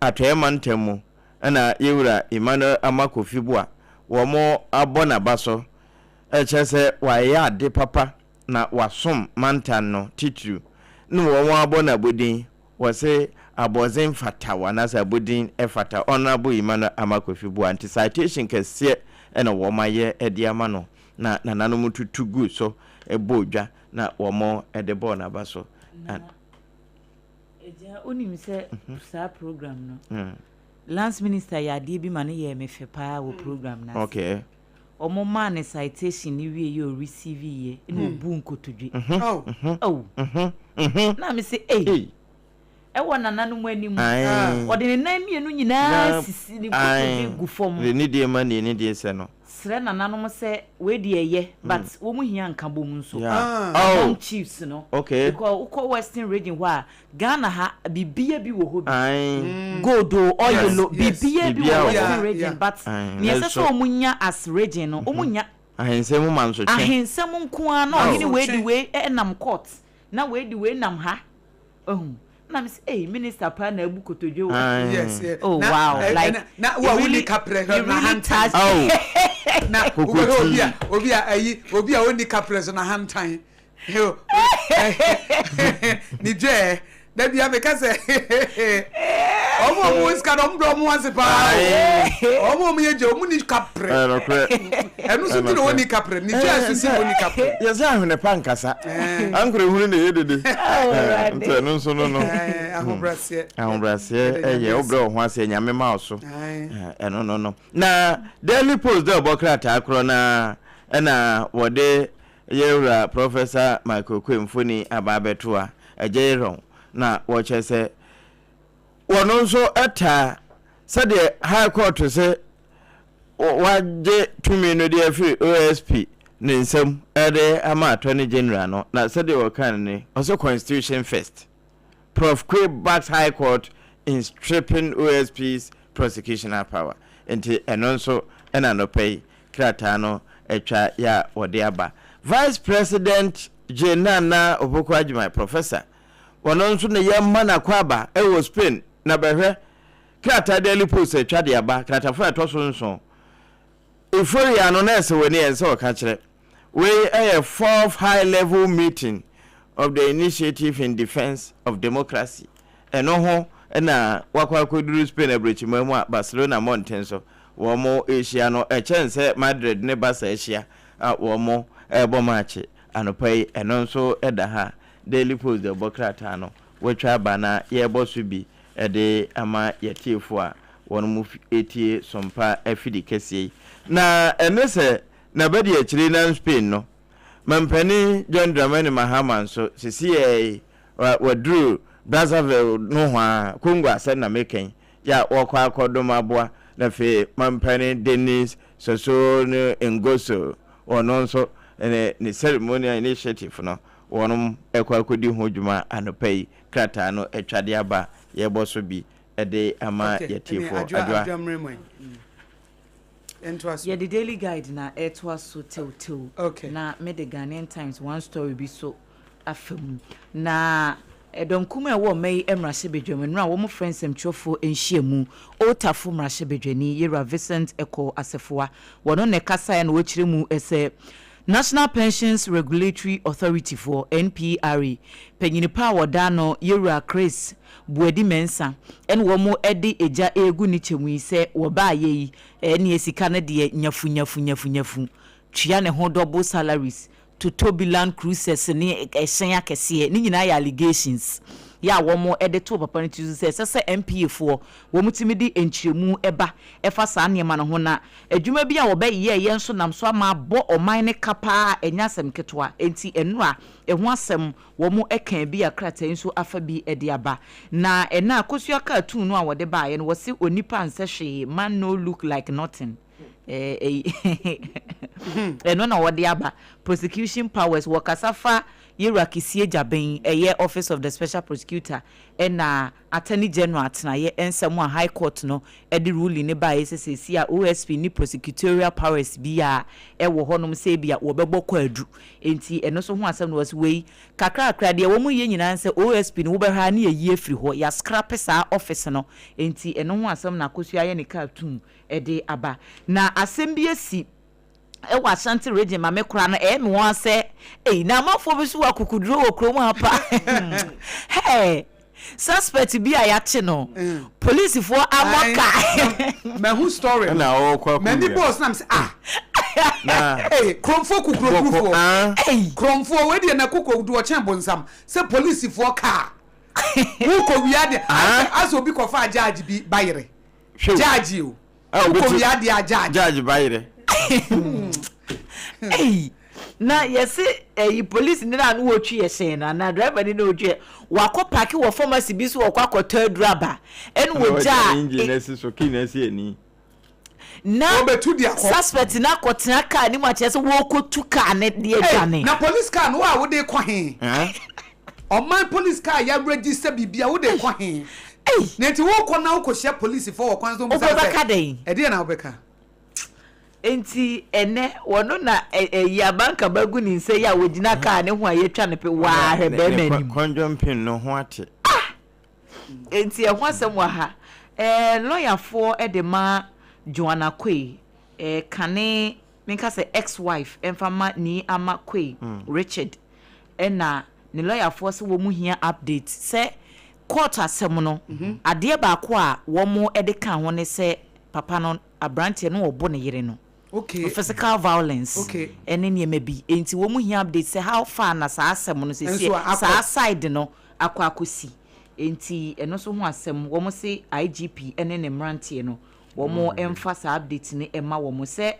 Atɔeɛ mantam mu na Yɛwura Emmanuel Armah Kofi Boah wɔn abɔ n'aba so Ɛkyerɛ sɛ wayɛ ade papa na wasom mantan no titiriw na wɔabɔ no abodin, wɔse abɔdzen fata wo anaasɛ abodin fata Honourable Emmanuel Armah Kofi Buah nti citation kɛseɛ na wɔayɛ de ama no na nananom tutu guu so bɔɔ dwa na wɔde bɔɔ n'aba so. Na Agya wonim sɛ saa program no Lands Minister yɛ adeɛ bi ma no yɛɛ me fɛ paa wɔ program no ase. Okay. Ɔmo maa no citation no wie yɛ o receive yɛ ɛna obuu nkotodwe. Oh. Na me se ei. Ɛwɔ nananom anim. Ɔde ne nan mienu nyinaa sisi ne nkotodwe gu fam. De nidie ma nie nidie sɛ no. Srɛ nananom sɛ wei deɛ ɛyɛ but wɔn hia nkabom nso. Among chiefs no. Because wokɔ western region hɔ a Ghana ha bibia bi wɔ hɔ bi. Gold o, oil o, bibia bi wɔ western region but nea ɛsɛ sɛ wɔn nya as region no wɔn nnya. Ahensɛm mu mansotwe. Ahensɛm nko ara na ɔhene wei de wei nam court na wei de wei nam ha. Wahu? Na me sɛ ei minister paa na abu kotodwe wɔ. Yes, yes. Oh wow, like na wo a wonni kaprɛ hwɛ na hantan. Na wobɛhwɛ obi a obi a ayi obi a onni kaprɛ so na hantan. Ne dwɛɛ da bia meka sɛ ɔmo ɔmo wɔ sika no ɔmo dɔ ɔmo ase paa ɔmo ɔmo yɛ gye ɔmo ni kaprɛ ɛno nso ti na ɔni kaprɛ ne dwɛɛ so si ɔni kaprɛ. Yɛsɛ ahwene pa nkasa ankorɛ hunu na ɛyɛ dede nti ɛno nso no no ahobraseɛ ahobraseɛ ɛyɛ wobrɛ wo ho ase Nyame ma wo so ɛno no no na Daily Post dɛ ɔbɔ krataa korɔ na ɛna wɔde Yɛn Wura Prɔfɛsa Michael Oquaye mfoni aba abɛto a, Agya Aaron na wɔkyerɛ sɛ wɔno nso taa sɛdeɛ High Court se wagye tumi no de afiri OSP ne nsam de ama Attorney General no, na sɛdeɛ wɔka no ni, ɔse Constitution first. Prof Quay backs High Court in stripping OSP's prosecutional power. Nti ɛno nso na anɔpa yi krataa no atwa yɛ a wɔde aba. Vice President Jane Nana Opoku Agyemang, Professor, ɔno nso na yɛma no akwaaba wɔ Spain na bɛhwɛ krataa Daily Post atwa de aba, kratafa a ɛtɔ so nson. Euphoria no na ɛsɛ w'ani ɛnsɛ ɔka kyerɛ. Wei yɛ fourth high level meeting of the initiative in defence of democracy. Ɛno ho na wakɔ akɔduru Spain aburokyiman mu a Barcelona mmɔnten so wɔrehyia no. Ɛkyɛn sɛ Madrid ne Barca ahyia a wɔrebɔ maakye anɔpa yi. Ɛno nso da ha. Daily Post de ɛbɔ krataa no wɔatwa aba na yɛrebɔ so bi de ama yɛatiefo a wɔn tie Sompa afidi kɛseɛ yi. Na ɛne sɛ N'abadiakyire nam Spain no, Mampanin John Dramani Mahama nso seseiara yi waduru Brazzaville nohoa, Congo asɛm na meka yi, yɛ a wɔkɔ akɔdom aboa, na afei Mampanin Denis Sassou Nguesso, ɔno nso ne ne ceremonial initiative no, wɔnom ɛkɔ akɔdi ho dwuma anɔpa yi. Krataa no atwa de aba, yɛbɔ so bi de ama Okay, ɛne yɛtiefoɔ. Adwoa, Adwoa. Adwoa mmerɛ mu ɛ. Yɛntoa so. Yɛde Daily Guide na ɛretoa so tewtew, Okay. na mede Ghanaian Times one story bi so afa mu. Na ɛdɔm kumaa a ɛwɔ ɔma yi mmarahyɛbadwam nnora a wɔfrɛ nsɛmtwerɛfoɔ nhyiamu, Old Tafo mmarahyɛbadwani Yewura Vincent Ekow Assefoa, wɔno na ɛkasaeɛ na ɔkyerɛ mu sɛ National Pensions Regulatory Authority foɔ, NPRA, panyini pa a wɔda ano Yewura Chris Boadi Mensah ɛna wɔn de egya regu ne kyɛ mu yi sɛ wɔbaayɛ yi ɛneɛ sika no deɛ nyafu nyafu nyafu nyafu tua ne ho double salaries totɔ bi land cruisers ne ɛhyɛn akɛseɛ, ne nyinaa yɛ allegations yɛ a wɔn de too papa no tiri so sɛ ɛsɛ sɛ NPA foɔ wɔn tumi de nkyerɛmu ba ɛfa saa nneɛma no ho na adwuma bi a wɔbɛ yɛɛyɛ nso nam so ama abɔ ɔman no ka paa ɛnyɛ asɛm ketewa enti ɛnora ɛho asɛm wɔn kaa bi a krataa yi nso afa bi de aba. Na ɛna Akosua cartoon no a wɔde baeɛ no wɔse onipa nsɛ hwee, man no look like nothing. Ɛno na wɔde aba. Prosecution powers, wɔkasa fa Yewura Kisie Gyabeng, ɛyɛ Office of the Special Prosecutor, ɛna Attorney General atenaeɛ nsɛm a High Court no de ruling no baeɛ sɛ seesei a OSP nni prosecutorial powers biara wɔ hɔnom sɛ ebia wɔbɛbɔ kwaadu. Enti ɛno nso ho asɛm na wɔse wei kakrakra deɛ wɔyɛ nyinaa ne sɛ OSP no wobɛhwɛ ara ne yɛayi afiri hɔ, yɛascrape saa office no. Enti ɛno ho asɛm na Akosua ayɛ ne cartoon de aba. Na asɛm bi asi wɔ Ashanti region ma me koraa no ɛyɛ me nwanwa sɛ ei na amanfoɔ bi nso wɔ akokoduro wɔ kurom ha pa. Hey, suspect bi a yɛakye no, polisifoɔ amɔ ka. Mahu story no. Ɛna ɔrekɔ M'ani akɔwia. bɔɔ so na mesɛ ah. Na Hey, kuromfoɔ bɔkɔ kukurokurufoɔ. ah. Ei. Kuromfoɔ wei deɛ na kokoduo ɔkyɛn bonsam sɛ polisifoɔ kaa. Wokɔ wia deɛ Ah. asɛ obi kɔfaa judge bi bayere. Hwɛ o. Judge o. A Wokɔ obi wia deɛ a judge. Judge bayerɛ. Ei. Na yɛse ɛyi police ni na no wɔtwi yɛ hyɛn no anaa driver ni na ɔtwi yɛ wakɔ parke wɔ pharmacy bi so wɔkɔ akɔtɔ aduru aba ɛna Ɛna wɔgyaa wɔgya engine no asi so key no asi ani. Na Wɔbɛtu de akɔ. suspect no akɔtena car no mu akyerɛ sɛ wɔrekɔtu car no de Ei, adwane. na police car no wo a wode rekɔ he? Ɔman police car a yɛaregister biribi a wode rekɔ he? Ei! Na nti wokɔ na wokɔhyia polisifoɔ wɔ kwan so wɔbisa wo sɛ, Wobɛka dɛn? Ɛdeɛn na wobɛka? Enti ɛnnɛ wɔno na ɛyi abankaba gu ne nsa yi a wɔgyina car no ho a yɛatwa no pe waa hwɛ Ne barima ne anim. kɔndwɔmpin no ho ate. Ah! Enti ɛho asɛm wɔ ha. Eh, lɔyafoɔ de ma Joanna Quaye, eh, kane, menka sɛ ex-wife ɛmfa ma Nii Ama Quaye, Richard, ɛna ne lɔyafoɔ sɛ wɔn hia update sɛ court asɛm no, adeɛ baako a wɔn de ka ho ne sɛ papa no, abranteɛ no ɔbo ne yere no. Okay. Physical violence Okay. ɛne nneɛma bi. Enti wɔn hia update sɛ how far na saa asɛm no sesie, Nso akɔ. saa side no akɔ akɔsi. Enti ɛno nso ho asɛm, wɔn se IGP ne ne mmeranteɛ no, wɔn mfa saa update no mma wɔn sɛ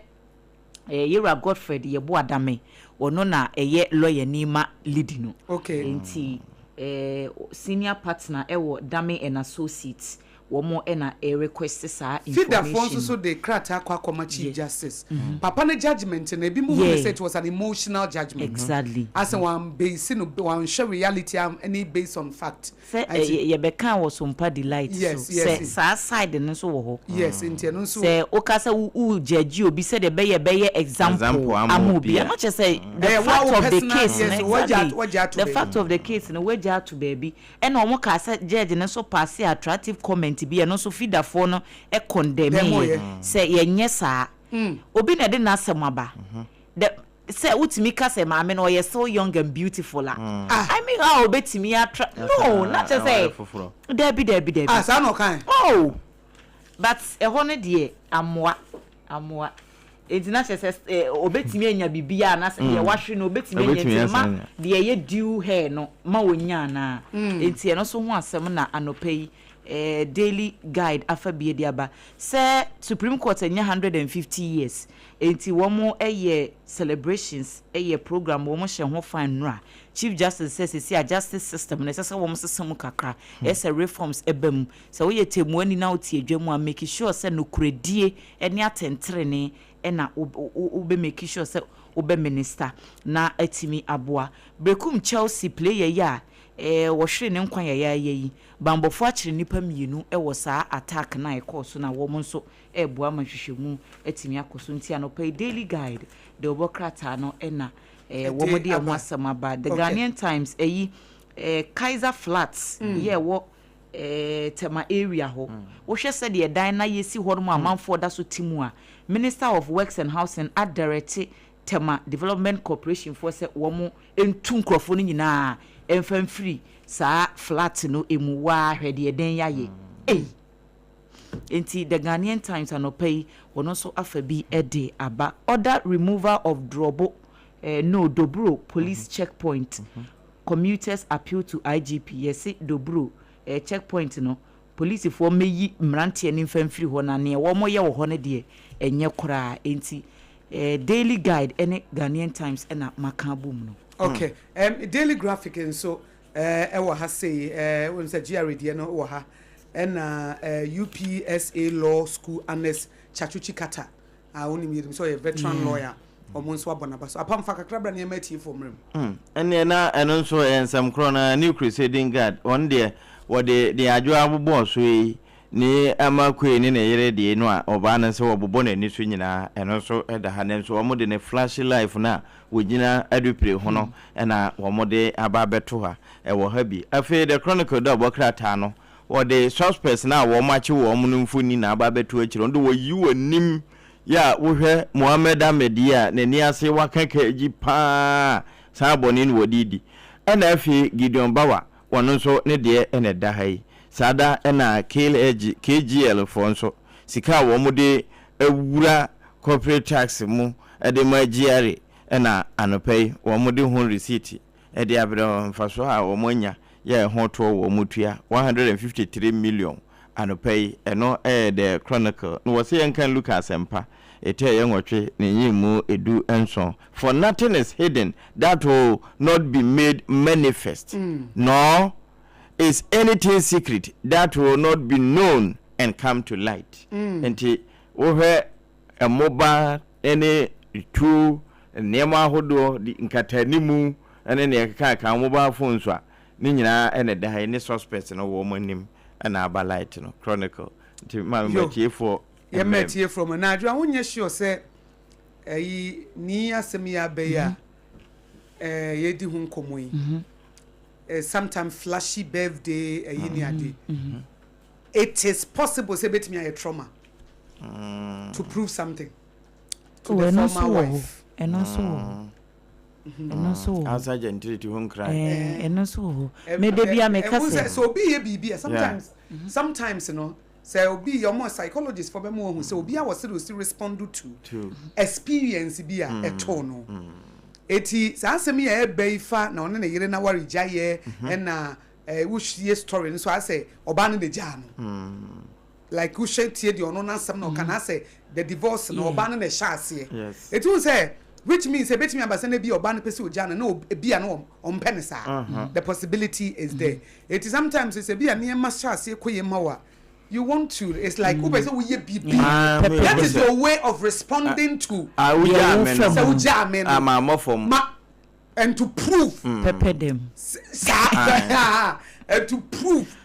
eh, Yewura Godfred Yeboah Dame, ɔno na ɛyɛ lawyer ni ma lady no. Okay. Enti eh, senior partner ɛwɔ Dame and Associates, wɔn na ɛrequest saa Fidafoɔ information nso so no. de krataa kɔ akɔma Chief Yeah. Justice. Papa no judgement no, ebinom hu no Yeah. sɛ it was an emotional judgement. Exactly. Asɛ wɔn base no, wɔanhwɛ reality am ne based on fact. Sɛ Nti ɛ yɛbɛkaa wɔ Sompa Delight so Yes, sɛ yes. saa side no nso wɔ hɔ. Yes, nti ɛno nso. Sɛ woka sɛ wo wo judge obi sɛdeɛ ɛbɛyɛ ɛbɛyɛ example Example ama ama obi obi a. a, na kyerɛ sɛ the Ɛyɛ wo a fact wo of the personal, case no yes, woagya exactly woagya ato the baabi. fact of the case no woagya ato baabi. Ɛna wɔn kaa sɛ judge no nso paase attractive comment bi ɛno nso Fidafoɔ no condemn-eeɛ sɛ yɛnyɛ saa. Obi na ɛde n'asɛm aba. The sɛ wotumi ka sɛ maame no ɔyɛ still young and beautiful a, I mean how obetumi atra no na kyerɛ sɛ daabi daabi daabi. Ah, saa na ɔkae? Oh! But ɛhɔ no deɛ amoa amoa. Enti na kyerɛ sɛ obetumi anya biribiara anaasɛ deɛ wahwere no obetumi anya nti ma deɛ ɛyɛ due her no ma onya anaa. Enti ɛno nso ho asɛm na anɔpa yi Daily Guide afa bi de aba sɛ Supreme Court anya 150 years enti wɔn yɛ celebrations yɛ program wɔn hyɛ ho fa nnora. Chief Justice sɛ seesei a justice system no ɛsɛ sɛ wɔn sesa mu kakra, ɛyɛ sɛ reforms ba mu. Sɛ woyɛ tɛmmuani na wote adwa mu a, make sure sɛ nokorɛdie ne atɛntenenee na wo wo bɛ make sure sɛ wobɛ minister na atumi aboa. Berekum Chelsea player yi a wɔhweree ne nkwa yayaaya yi, banbɔfoɔ akyere nnipa mmienu wɔ saa attack no a ɛkɔɔ so no a wɔn nso reboa ma nhwehwɛmu atumi akɔ so. Nti anɔpa yi Daily Guide de wɔbɔ krataa no na wɔde ɛho asɛm aba. The Ghanaian Times ayi Kaiser Flats yi a ɛwɔ Tema area hɔ. Wohwɛ sɛdeɛ dan no ayɛ si hɔ nom a amanfoɔ da so te mu a, Minister of Works and Housing adirɛte Tema Development Corporation foɔ sɛ wɔn ntu nkorɔfoɔ no nyinaa mfa mfiri saa flat no mu. Waa hwɛ deɛ dan yi ayɛ. Ei! Enti The Ghanaian Times anɔpa yi wɔn nso afa bi de aba. Order removal of Drobo, eh, no, Dobro police checkpoint. Commuters appeal to IGP, Yɛse Dobro eh, checkpoint no, polisifoɔ mmɛyi mmeranteɛ no mfa mfiri hɔ na neɛ wɔyɛ wɔ hɔ no deɛ ɛnyɛ koraa. Enti eh, Daily Guide ne Ghanaian Times na maka abom no. Ok, um, Daily Graphic nso eh, ɛwɔ ha sei, eh, wonim sɛ GRA deɛ no wɔ ha, ɛna eh, UPSA Law School Annex Tsatsu Tsikata a wonim yɛnim sɛ ɔyɛ veteran lawyer, wɔn nso abɔ n'aba so. Apam fa kakra bra nneɛma atiefoɔ mmerɛ mu. Hmm, ɛnneɛ na ɛno nso ɛyɛ nsɛm korɔ no ara, New Crusading Guard, wɔn deɛ wɔde deɛ Adwoa abobɔɔ so yi ne ama Quay ne ne yere deɛ no a ɔbaa no sɛ wɔbobɔ n'ani so nyinaa, ɛno nso da ha, nanso wɔde ne flashy life no a wɔgyina adupire ho no na wɔde aba abɛto ha, ɛwɔ ha bi. Afei The Chronicle dawubɔ krataa no, wɔde suspects no a wɔakye wɔn no mfoni na aba abɛto akyire, wɔn de wɔyi wɔn anim yɛ a wohwɛ Mohammed Ahmed yi a n'ani ase waka kaagyi pa ara saa bɔne no wɔde redi. Ɛna afei Gideon Bawa, ɔno nso ne deɛ na ɛda ha yi. Saa da na KLG, KGL foɔ nso, sika a wɔde awura corporate tax mu de ma GRA na anɔpa yi wɔde ho receipt de abrɛ wɔn, mfasoɔ a wɔanya yɛ ɛho toɔ wɔn tua 153 million anɔpa yi, ɛno yɛ The Chronicle. Na wɔse yɛnkan Luka Asɛmpa, etɛ ɛyɛ nwɔtwe ne nyiyimu 17, For nothing is hidden that will not be made manifest, nor is anything secret that will not be known and come to light. Nti wohwɛ mmoba ne tuo, nneɛma ahodoɔ, de nkatanimu ne nea ɛkeka ka ho, mobile phones a, ne nyinaa na ɛda ha yi, ne suspects no wɔn anim na aba light no, Chronicle. Nti maame ma Yo, atiefoɔ yɛmma mmerɛ mu. atiefoɔ mu. Na Adwoa, wonyɛ sure sɛ ɛyi nii asɛm yi aba yi a ɛɛ yɛredi ho nkɔmmɔ yi, eh, sometimes flashy birthday ɛyi ne ade. It is possible sɛ ebetumi ayɛ trauma to prove something to Oh, the ɛno nso former wɔ hɔ. wife. Ɛno nso wɔ hɔ. Ɛno nso wɔ hɔ. Outside gentility ho nkran. Ɛɛ, ɛno nso wɔ hɔ. Me da bi a meka Ɛhu sɛ. sɛ sɛ obi yɛ biribi a sometimes sometimes no sɛ obi yɛ ɔmo psychologist fo bɛma wɔhu sɛ obi a wɔ sɛ osi respond to experience bi a ɛtoo no. Eti saa asɛm yi a ɛba yi fa na ɔne ne yere na ware gyaeɛ ɛna eh, wohwie story no so asɛ ɔbaa no na gyaa no. Like wohwɛ tie deɛ ɔno n'asɛm na ɔka na asɛ the divorce no ɔbaa no na ɛhyɛ aseɛ. Eti wohu sɛ which means ebetumi aba sɛ na ebi ɔbaa no pɛ sɛ ogyaa no na ebi a na ɔmpɛ no saa. The possibility is there. Eti sometimes sɛ ebi a nneɛma hyɛ aseɛ kɔ yie ma wo a, you want to, it's like wopɛ sɛ woyɛ biribi. That is your way of responding to Ah, wogyaa me no. sɛ wogyaa me no. Ah, mammɔ fam. Ma and to prove. Pɛpɛ dɛm. Saa and to prove.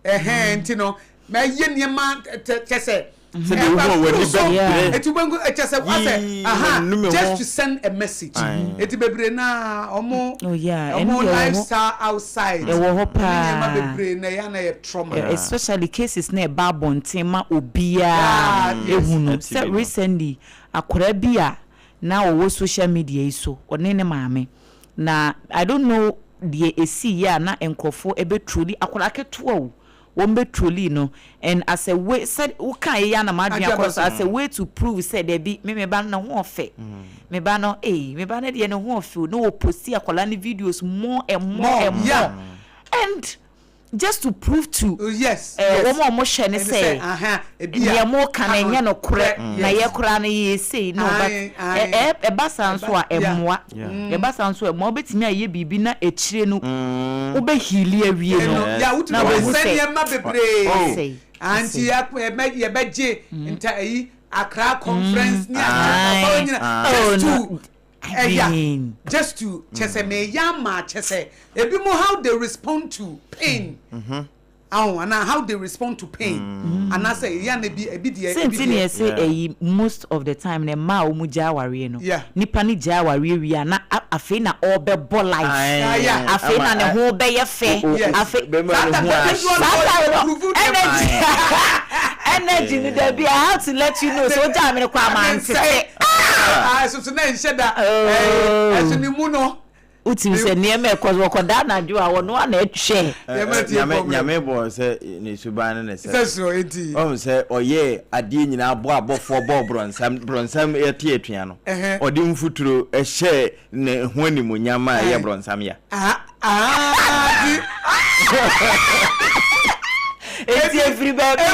Ɛhɛn nti no mɛyɛ nneɛma kyɛ sɛ. Sɛdeɛ wohu a w'ani bɛbrɛ. Eti wobɛhu kyɛ sɛ wasɛ Yii, aha manu me ho. just to send a message. Eti bebree naa ɔmo Oh yeah, ɛno ɔmo deɛ ɛwɔ hɔ. lifestyle outside. Ɛwɔ hɔ Ne nneɛma paa. bebree na ɛyɛ a na ɛyɛ trauma. Especially cases na ɛba abɔnten ma obiara Yeah, yes. ehu no. Ɛte Sɛ bi no. recently akwadaa bi a na ɔwɔ social media yi so, ɔne ne maame. Na I don't know deɛ ɛsiiɛ a na nkurɔfoɔ bɛ troli, akwadaa ketewa o, wɔn bɛ troli no and as a way, sɛ wokaeɛ yi ara na m'adwene akɔ so, as a way to prove sɛ dabi, me me ba no ne ho ɔfɛ, me ba no ei, me ba no deɛ ne ho ɔfɛ o, na wɔposti akwadaa no videos more and more and more and. Just to prove to Oh, yes, eh, yes. wɔn a wɔhwɛ ne Ɛne sɛ sɛ, aha, ebi a, deɛ moka no ka no ɛnyɛ nokorɛ korɛ, na yes. yɛ koraa no yɛyɛ sei no, but Ae, ae. ɛ- ɛ- ɛba saa nso a Ɛba- yeah. ɛmmoa. Ɛba saa nso a ɛmmoa. Wobɛtumi ayɛ biribi na akyire no wobɛheal awie no Ɛno, yeah, wotumi na woahu sɛ sɛ nneɛma bebree. Oh. asɛe. Anti yɛbɛgye nta ayi Accra conference ne Accra Aye. asɔre nyina Oh, just no. to I ɛya mean. just to kyɛ sɛ meyɛ ama kyɛ sɛ ebi mo how they respond to pain aho anaa how they respond to pain anaasɛ ɛyɛ na ebi ebi deɛ ebi Sɛ nti ne deɛ yɛsɛ ɛyi, most of the time ne mmaa a wɔn gya awareɛ no, nipa ne gya awareɛ wie a, na afei na ɔrebɛbɔ life. Afei na ne ho bɛyɛ fɛ. Afei Bɛrima no ho Saa ahye. Saa time no Prove them. energy no dabi, I have to let you know so ogya mi no kɔ ama ntete. Ah, ɛsoso na nhyɛ da. Oh. Ɛso ne mu no Wotumi sɛ nneɛma ɛkɔ so wɔkɔda anadwo a wɔno ana ɛhwɛ. Yɛma tie Nyame fam. Nyame bɔ sɛ ne suban ne ne sɛ sɛ so enti ɔhu sɛ ɔyɛ adeɛ nyinaa bɔ abɔfoɔ bɔɔ brɔnsam, brɔnsam yɛte atua no, ɔde mfuturo ɛhyɛ ne ho animonyam a ɛyɛ brɔnsam ya. Ah ah, ti Eti efiri baabi wa.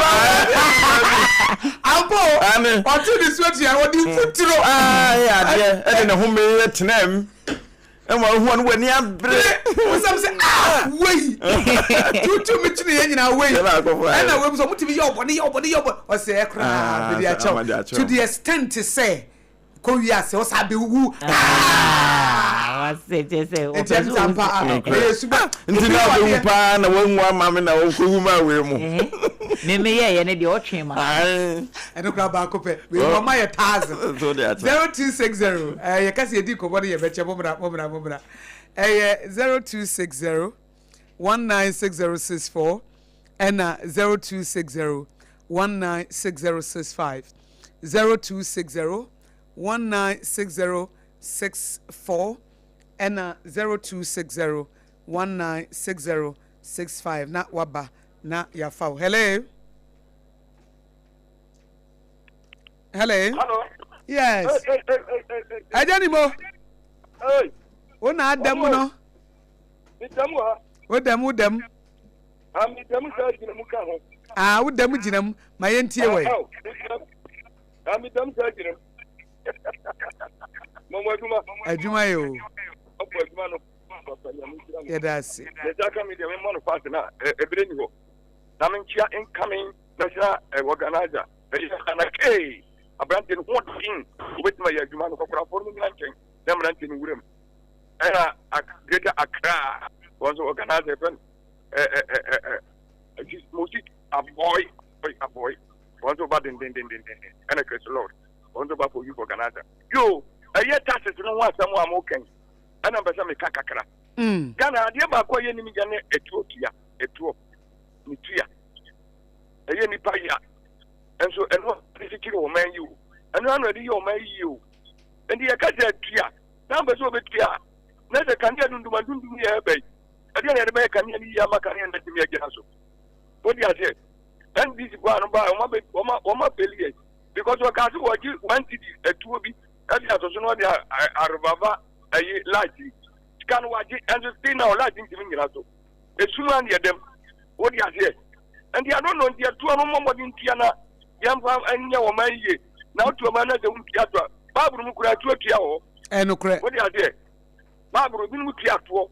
Ampo. Ame. Ɔte ne so atua ɔde mfuturo. Ah, ɛyɛ adeɛ ɛde ne ho meyɛ tenam ɛma wohu ɔno w'ani abere. Wosɛm sɛ, ah, wei tutu mi kyene yɛn nyinaa wei. Yɛ baako fo ayɛ. Ɛna wei sɛ ɔmotumi yɛ ɔbɔne, yɛ ɔbɔne, yɛ ɔbɔne, ɔsɛ ɛkoraa Ah, mede sɛ ama de akyɛw akyɛw. to the extent sɛ kɔ wiase ɔsa bɛwu. Ah, wasɛ kyɛ sɛ nti ɔpɛ ɛm sɛ sɛ ampa ɔhu ah, ɛyɛ suba. Nti na wobɛwu paa na woanwu ama me na wokɔwu ma wei mu. Meme yɛyɛ ne deɛ ɔtwe ma. Ae. Ɛno koraa baako pɛ wei ɔma yɛ thousand. So de akyɛ. 0260, yɛka sɛ yɛdi nkɔmmɔ no yɛbɛkyɛ. Mommra, mommra, mommra. Ɛyɛ 0260 196064 ɛna 0260 196065, 0260 196064 ɛna 0260 196065 na waba na yɛafa wo. Hello, hello. Hello. Yes. Hey, hey, hey, hey, hey, hey. Ɛgya ni mo. Hey, wo na ada mu no. Me dam wɔ ha. Wo dam, wo dam. Ah, me dam saa gyina mu ka ho. Ah, wo dam gyina mu ma yɛntie wɔ. Ah, me dam. Ah, me dam saa gyina mu. Mɔmɔ adwuma. Adwuma yɛ o. Ɔbɔ adwuma no. Papa, Nyame nhyira mo. Yɛda ase. Ne nsa ka me deɛ memmɔ no fast na ɛberɛ ni hɔ. Na menkyia incoming national organizer. Ɛyɛ Hana Kay. Aberante no ho den. Wobɛtumi ayɛ adwuma no kɔkorafoɔ no mu nyina nkyɛn na mmerante no wuram. Ɛna Greater Accra wɔn nso organizer fɛn ɛ ɛ ɛ ɛ ɛ Mosi Aboy Aboy wɔn nso ba dendendendenden, ɛna Chris Lord wɔn nso ba for youth organizer. Yo, ɛyɛ taxes no ho asɛm a mo kɛn ɛna mpɛ sɛ meka kakra. Ghana adeɛ baako a yɛnim yɛ ne ɛtuo tua, ɛtuo ne tua ɛyɛ nipa ya nso ɛno ɛde kyekyere ɔman yi o, ɛno ano ɛde yɛ ɔman yi o. Nti yɛka sɛ atua na mpɛ sɛ ɔbɛtua a, na sɛ kanea dunduma dundum yɛ ɛbɛ yi ɛdeɛ na yɛde bɛyɛ kanea no yie ama kanea no atumi agyina so. Wode aseɛ, NDC kɔ ano baa wɔma fail yɛ because wɔkaa sɛ wɔgye 1 cedi atuo bi ɛde ato so na wɔde arobaba ɛyi light yi sika no wagye, ɛnso still now light ntumi nyina so, esum a ne yɛ dɛm. Wode aseɛ, nti ano no nti atuo no mmɔ mmɔden tua na yɛmfa nyɛ wɔn man yie. Na wotu ɔman no sɛ wontua to a, baaburo mu koraa atuo tua wɔ hɔ. Ɛnokorɛ. Wode aseɛ, baaburo binom tua toɔ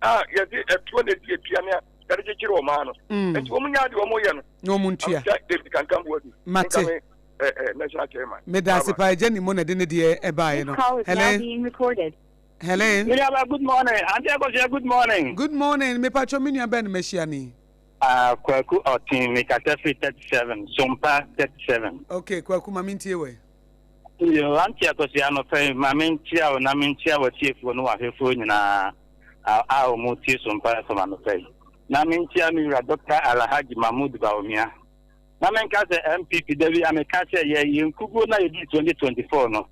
a yɛde ɛtoɔ na ɛdi atua ne a yɛde kyekyere ɔman no. Nti wɔn nyɛ adeɛ wɔn yɛ no na wɔn ntua. Sɛ David Kankan Buadu. Mate. Nkame national chairman. Meda ase paa. Agya ni mo na ɛde ne deɛ ɛbaeɛ no. This call is now Hello, being recorded. Hello. Miriaba, good morning. Auntie Akosua, good morning. Good morning. Mepatwɔ, me nua bɛn no mahyia ni? Kwaku Ɔten, mekasa firi 37, Sompa 37. Okay, Kwaku, ma mentie wɛ. Yo, Auntie Akosua, anɔpa yi, ma menkyia wo na menkyia w'atiefoɔ ne w'ahwɛfoɔ nyinaa a wɔn tie Sompa FM anɔpa yi. Na menkyia me wura Dr. Alhaji Mahmood Bawumia. Na menka sɛ NPP da bi a meka sɛ yɛ yɛn nkuguo na yɛdii 2024 no.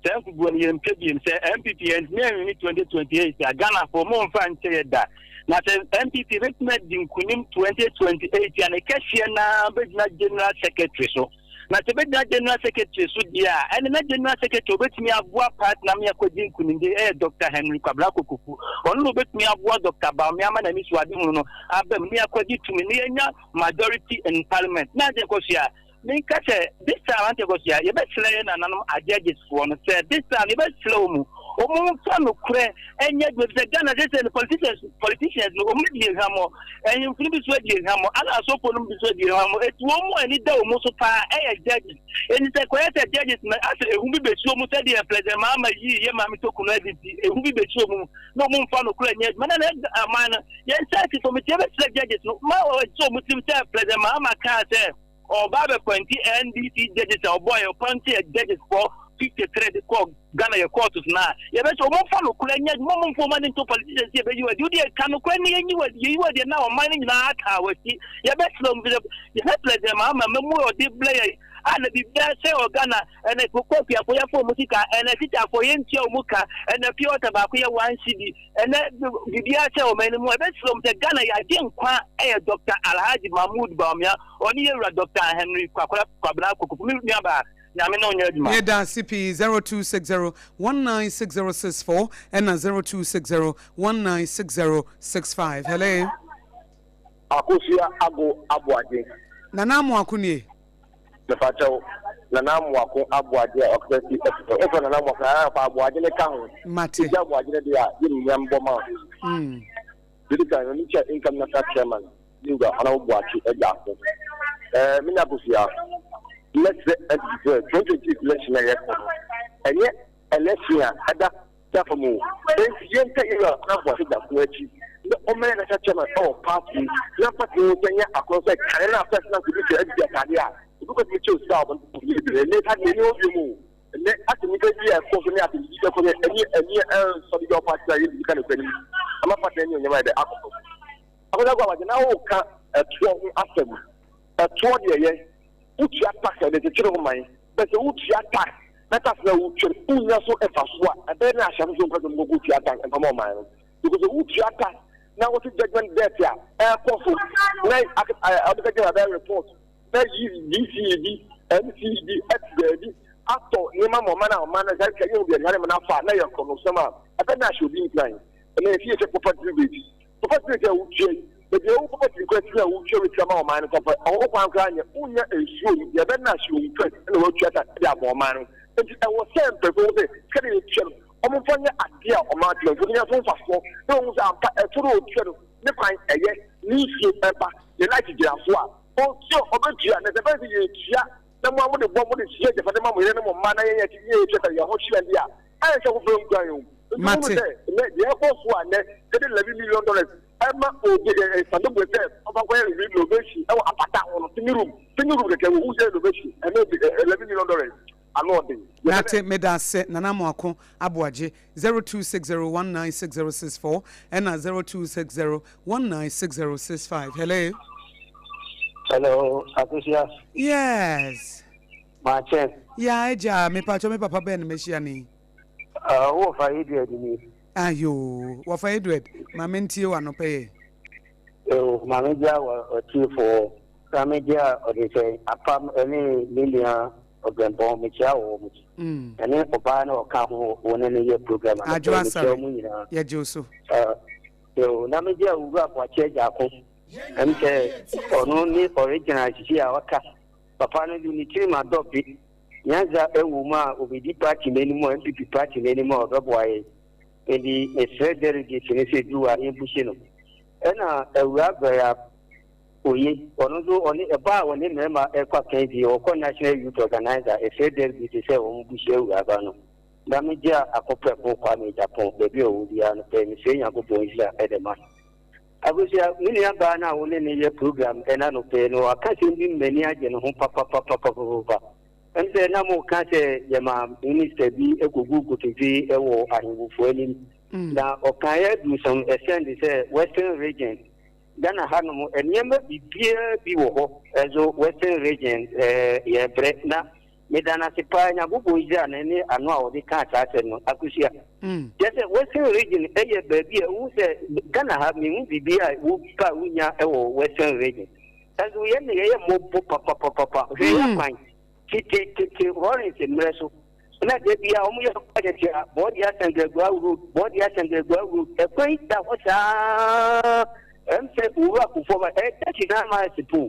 Saa nkuguo no yɛmpɛ biem. Sɛ NPP yɛntumi anwini 2028 a, Ghanafoɔ momfa nkyɛ yɛ da. Na sɛ NPP bɛtumi adi nkunim 2028 a, ne kɛseɛ naa bɛgyina General Secretary so. Na sɛ ɛbɛgyina General Secretary so deɛ a, ɛne na General Secretary a ɔbɛtumi aboa party no ama yɛakɔgye nkunimdie yɛ Doctor Henry Kwabena Kokofu. Ɔno na ɔbɛtumi aboa Doctor Bawumia ama n'anisoadehunu no aba mu na yɛakɔgye tumi na yɛanya majority in parliament. Na Auntie Akosua, menka sɛ this time Auntie Akosua, yɛbɛsrɛ yɛn nananom ajudges foɔ no sɛ this time yɛbɛsrɛ wɔn, wɔn mfa nokorɛ nyɛ adwuma efisɛ Ghana seesei no politicians politicians no wɔn adi yɛn hwammɔ, ahemfo no bi nso adi yɛn hwammɔ, ɛna asɔfoɔ no bi nso adi yɛn hwammɔ. Eti wɔn mu a ani da wɔn so paa ɛyɛ judges. Enti sɛ kɔyɛ sɛ judges no asɛ ehu bi bɛsi wɔn sɛdeɛ President Mahama yii yɛn maame Tokunɔ adi nti ehu bi bɛsi wɔn mu na wɔn mfa nokorɛ nyɛ adwuma na na aman no Yɛn nsa asi fam nti yɛbɛsrɛ judges no ma wɔnhyɛ wɔn tirim sɛ President Mahama kaa sɛ ɔreba abɛpɔnti NDC judges a ɔbɔɔ yɛ ɔpɔnti yɛ judges fɔ 53 de kɔɔ Ghana yɛ courts no a yɛbɛsɛ wɔn mfa nokorɛ nyɛ adwuma wɔn mfa wɔn ani nto politicians sɛ yɛbɛyi wɔn adi wodeɛ ka nokorɛ ne yɛnyi wɔn adi yɛyi wɔn adi na ɔman no nyinaa ataa wɔn akyi yɛbɛsrɛ wɔn sɛ yɛhwɛ President Mahama mmamu a ɔde brɛ yɛn a na biribiara sɛ wɔ Ghana ɛnɛ koko akuafo yɛfo wɔn sika ɛnɛ tikyafoɔ yɛntua wɔn ka ɛnɛ pure water baako yɛ one cedi Ɛnɛ biribiara sɛ ɔman no mu a ɛbɛsrɛ mu sɛ Ghana yɛagye nkwa yɛ Dr. Alhaji Mahmood Bawumia ɔne yɛwura Dr. Henry Kwakwara Kwabena Kokofu me nuabaa Nyame ne wo nyɛ adwuma. Yɛda ase pii 0260 196064 ɛna 0260 196065 Hello. Akosua Ago Aboagye. Nana Amoako nie. Mepakyɛw, Nana Amoako Aboagye a ɔkasa fi Ɛfɛ. Wofrɛ Nana Amoako a, fa Aboagye no ka ho. Mate. Egya Aboagye no deɛ a, yɛ ne nua mbɔ ma wo. Deɛ edi kan, m'ani kyɛ Income National Chairman, Yewura Honourable Boakye Agyarko. Ɛɛ, me nua Akosua, mɛsrɛ NPP sɛ 2026 election a yɛrekɔ no, ɛnyɛ election a ɛda da fam o. Enti yɛnka yɛn wura Kwame Boakye Gyako akyi na ɔmmɛyɛ national chairman wɔ party yi na party no nsa nyɛ akɔnnɔ sɛ kane no a first na nka obi hyɛ NPP atade a obi kɔtumi kyɛ osika a ɔbɛn yɛ bi. Ɛnnɛ saa deɛ ɛnni hɔ biom o. Ɛnnɛ asɛ nnipa bi a ɛkɔ so ne asɛmdidi bɛkɔ so ɛne ɛne ɛnsɔ de bi a party a yɛntumi ka nokorɛ no mu ama party no animuonyam ayɛ dɛ akɔ so. Akɔsɛ akɔ abagye na woka ɛtoɔ ho asɛm. Ɛtoɔ deɛ yɛ wotua tax a ɛde kyekyere wo man. But sɛ wotua tax na tax no a wotua no wonnya so mfasoɔ a, ɛbɛyɛ dɛn ahyɛ afoforɔ nkuran sɛ wɔnkɔtua tax mfa ma ɔman no? Because sɛ wotua tax na wote judgement debt a ɛrekɔ so na Auditor General bɛyɛ report na DCE bi, MCE bi ɛte baabi atɔ nneɛma ma ɔman a ɔman no sɛ yɛhu deɛ saa nneɛma no afa a na yɛ korɔnosɛm a, ɛbɛyɛ dɛn ahyɛ obi nkuran? Ɛnna yɛsi yɛhyɛ property rate. Property rate a wotua yi, baabi a wo property no koraa si na wotua rate ama ɔman no kɔpɛ, ɛhɔ kwan koraa nyɛ, wonnya nsuo no, deɛ ɛbɛn na ahyɛ wo nkuran na woatua tax de ama ɔman no. Enti ɛwɔ sɛ mpanyinfoɔ hu sɛ sika deɛ yɛtua no, wɔmfa nyɛ adeɛ a ɔman temanmufoɔ bɛnya so mfasoɔ na wɔhu sɛ ampa ɛto no a ɔtua no ne kwan ɛyɛ, ne nsuo ɛba, ne light gyina so a, ɔtua ɔbɛtua. Na sɛ ɛbɛyɛ sɛ yɛtua na mo a mode bɔ mode sisi agyapade ma mo yere ne mo mma na yɛn yɛte yɛ yɛtua ka yɛn ho hye yɛn deɛ a, ɛnhyɛ foforɔ nkuran o. Nti Mate. wohu sɛ nnɛ deɛ ɛkɔ so a nnɛ yɛde 11 million dollars ɛma obi ɛ ɛ Sadogbe sɛ ɔmfa nkɔyɛ renovation ɛwɔ apata ho no single room single room kɛkɛ wɔhu sɛ renovation ɛna obi ɛ 11 million dollars ano ɔden. Mate, meda ase Nana Amoako Aboagye, 0260196064 ɛna 0260196065. Hello. Hello, Akosua. Yes. Makyɛ. Ya agya, mepakyɛ me papa bɛn na mahyia no yi? Ah, wo wɔfa Edward ni. Ayoo, wɔfa Edward, ma mentie wo anɔpa yi. Eo, ma me gya wɔ ɔtiefoɔ, na me gya ɔde sɛ apam ɛne me nua ɔbrɛmpɔn, mekyia wɔ wɔn Mm. ɛne ɔbaa na ɔka ho wo ne no yɛ program anɔpa Adwo yi, mekyia Asare, wɔn nyinaa. yɛgye wo so. Ah, eo, na me gya Owura Boakye Agyarko, ɛm sɛ ɔno ne original sisi a waka, papa no de ne tirim adɔ be. Nyansa wɔ mu a obedi party no anim a NPP party no anim a ɔbɛboa yɛn. Enti mesrɛ delegates no sɛ du a yɛmpushi no. Ɛna Awuraa Vera Oye, ɔno nso ɔne ɛba a ɔne mmarima ɛkɔ akansie, ɔkɔ National Youth Organizer, ɛsrɛ delegates sɛ wɔn pushi Awuraba no. Na megye a akɔprɛko Kwame Agyapong baabi a ɔwɔ biara no pɛ, mesrɛ Nyankopɔn nhyira ɛde ma no. Abusua, me nua baa no a wo ne no yɛ program ɛna anɔpa yi no, waka asɛm bi ma m'ani agye ne ho papapapapapa. Ɛm sɛ na mo ka sɛ yɛma minister bi kɔgu nkotodwe wɔ ahemfo anim. Na ɔkaeɛ aduru some extent sɛ Western region, Ghana ha nom nneɛma biribiara bi wɔ hɔ, ɛnso Western region yɛbrɛ. Na Meda no ase paa Nyankopɔn nhyira no ne ano a ɔde kaa saa asɛm no. Akosua, kyerɛ sɛ Western region yɛ baabi a wohu sɛ Ghana ha menhu biribi a wopɛ a wonya wɔ Western region. Nanso yɛn na yɛyɛ mmɔbɔ papapapapa. Hwɛ yɛn akwan. Tete tete Rawlings mmerɛ so na da biara wɔn yɛ budget a Bɔɔde Asankragua road, Bɔɔde Asankragua road, ɛkwan yi da hɔ saa ɛm sɛ Owura Kufuor ba ɛyɛ 39 miles po.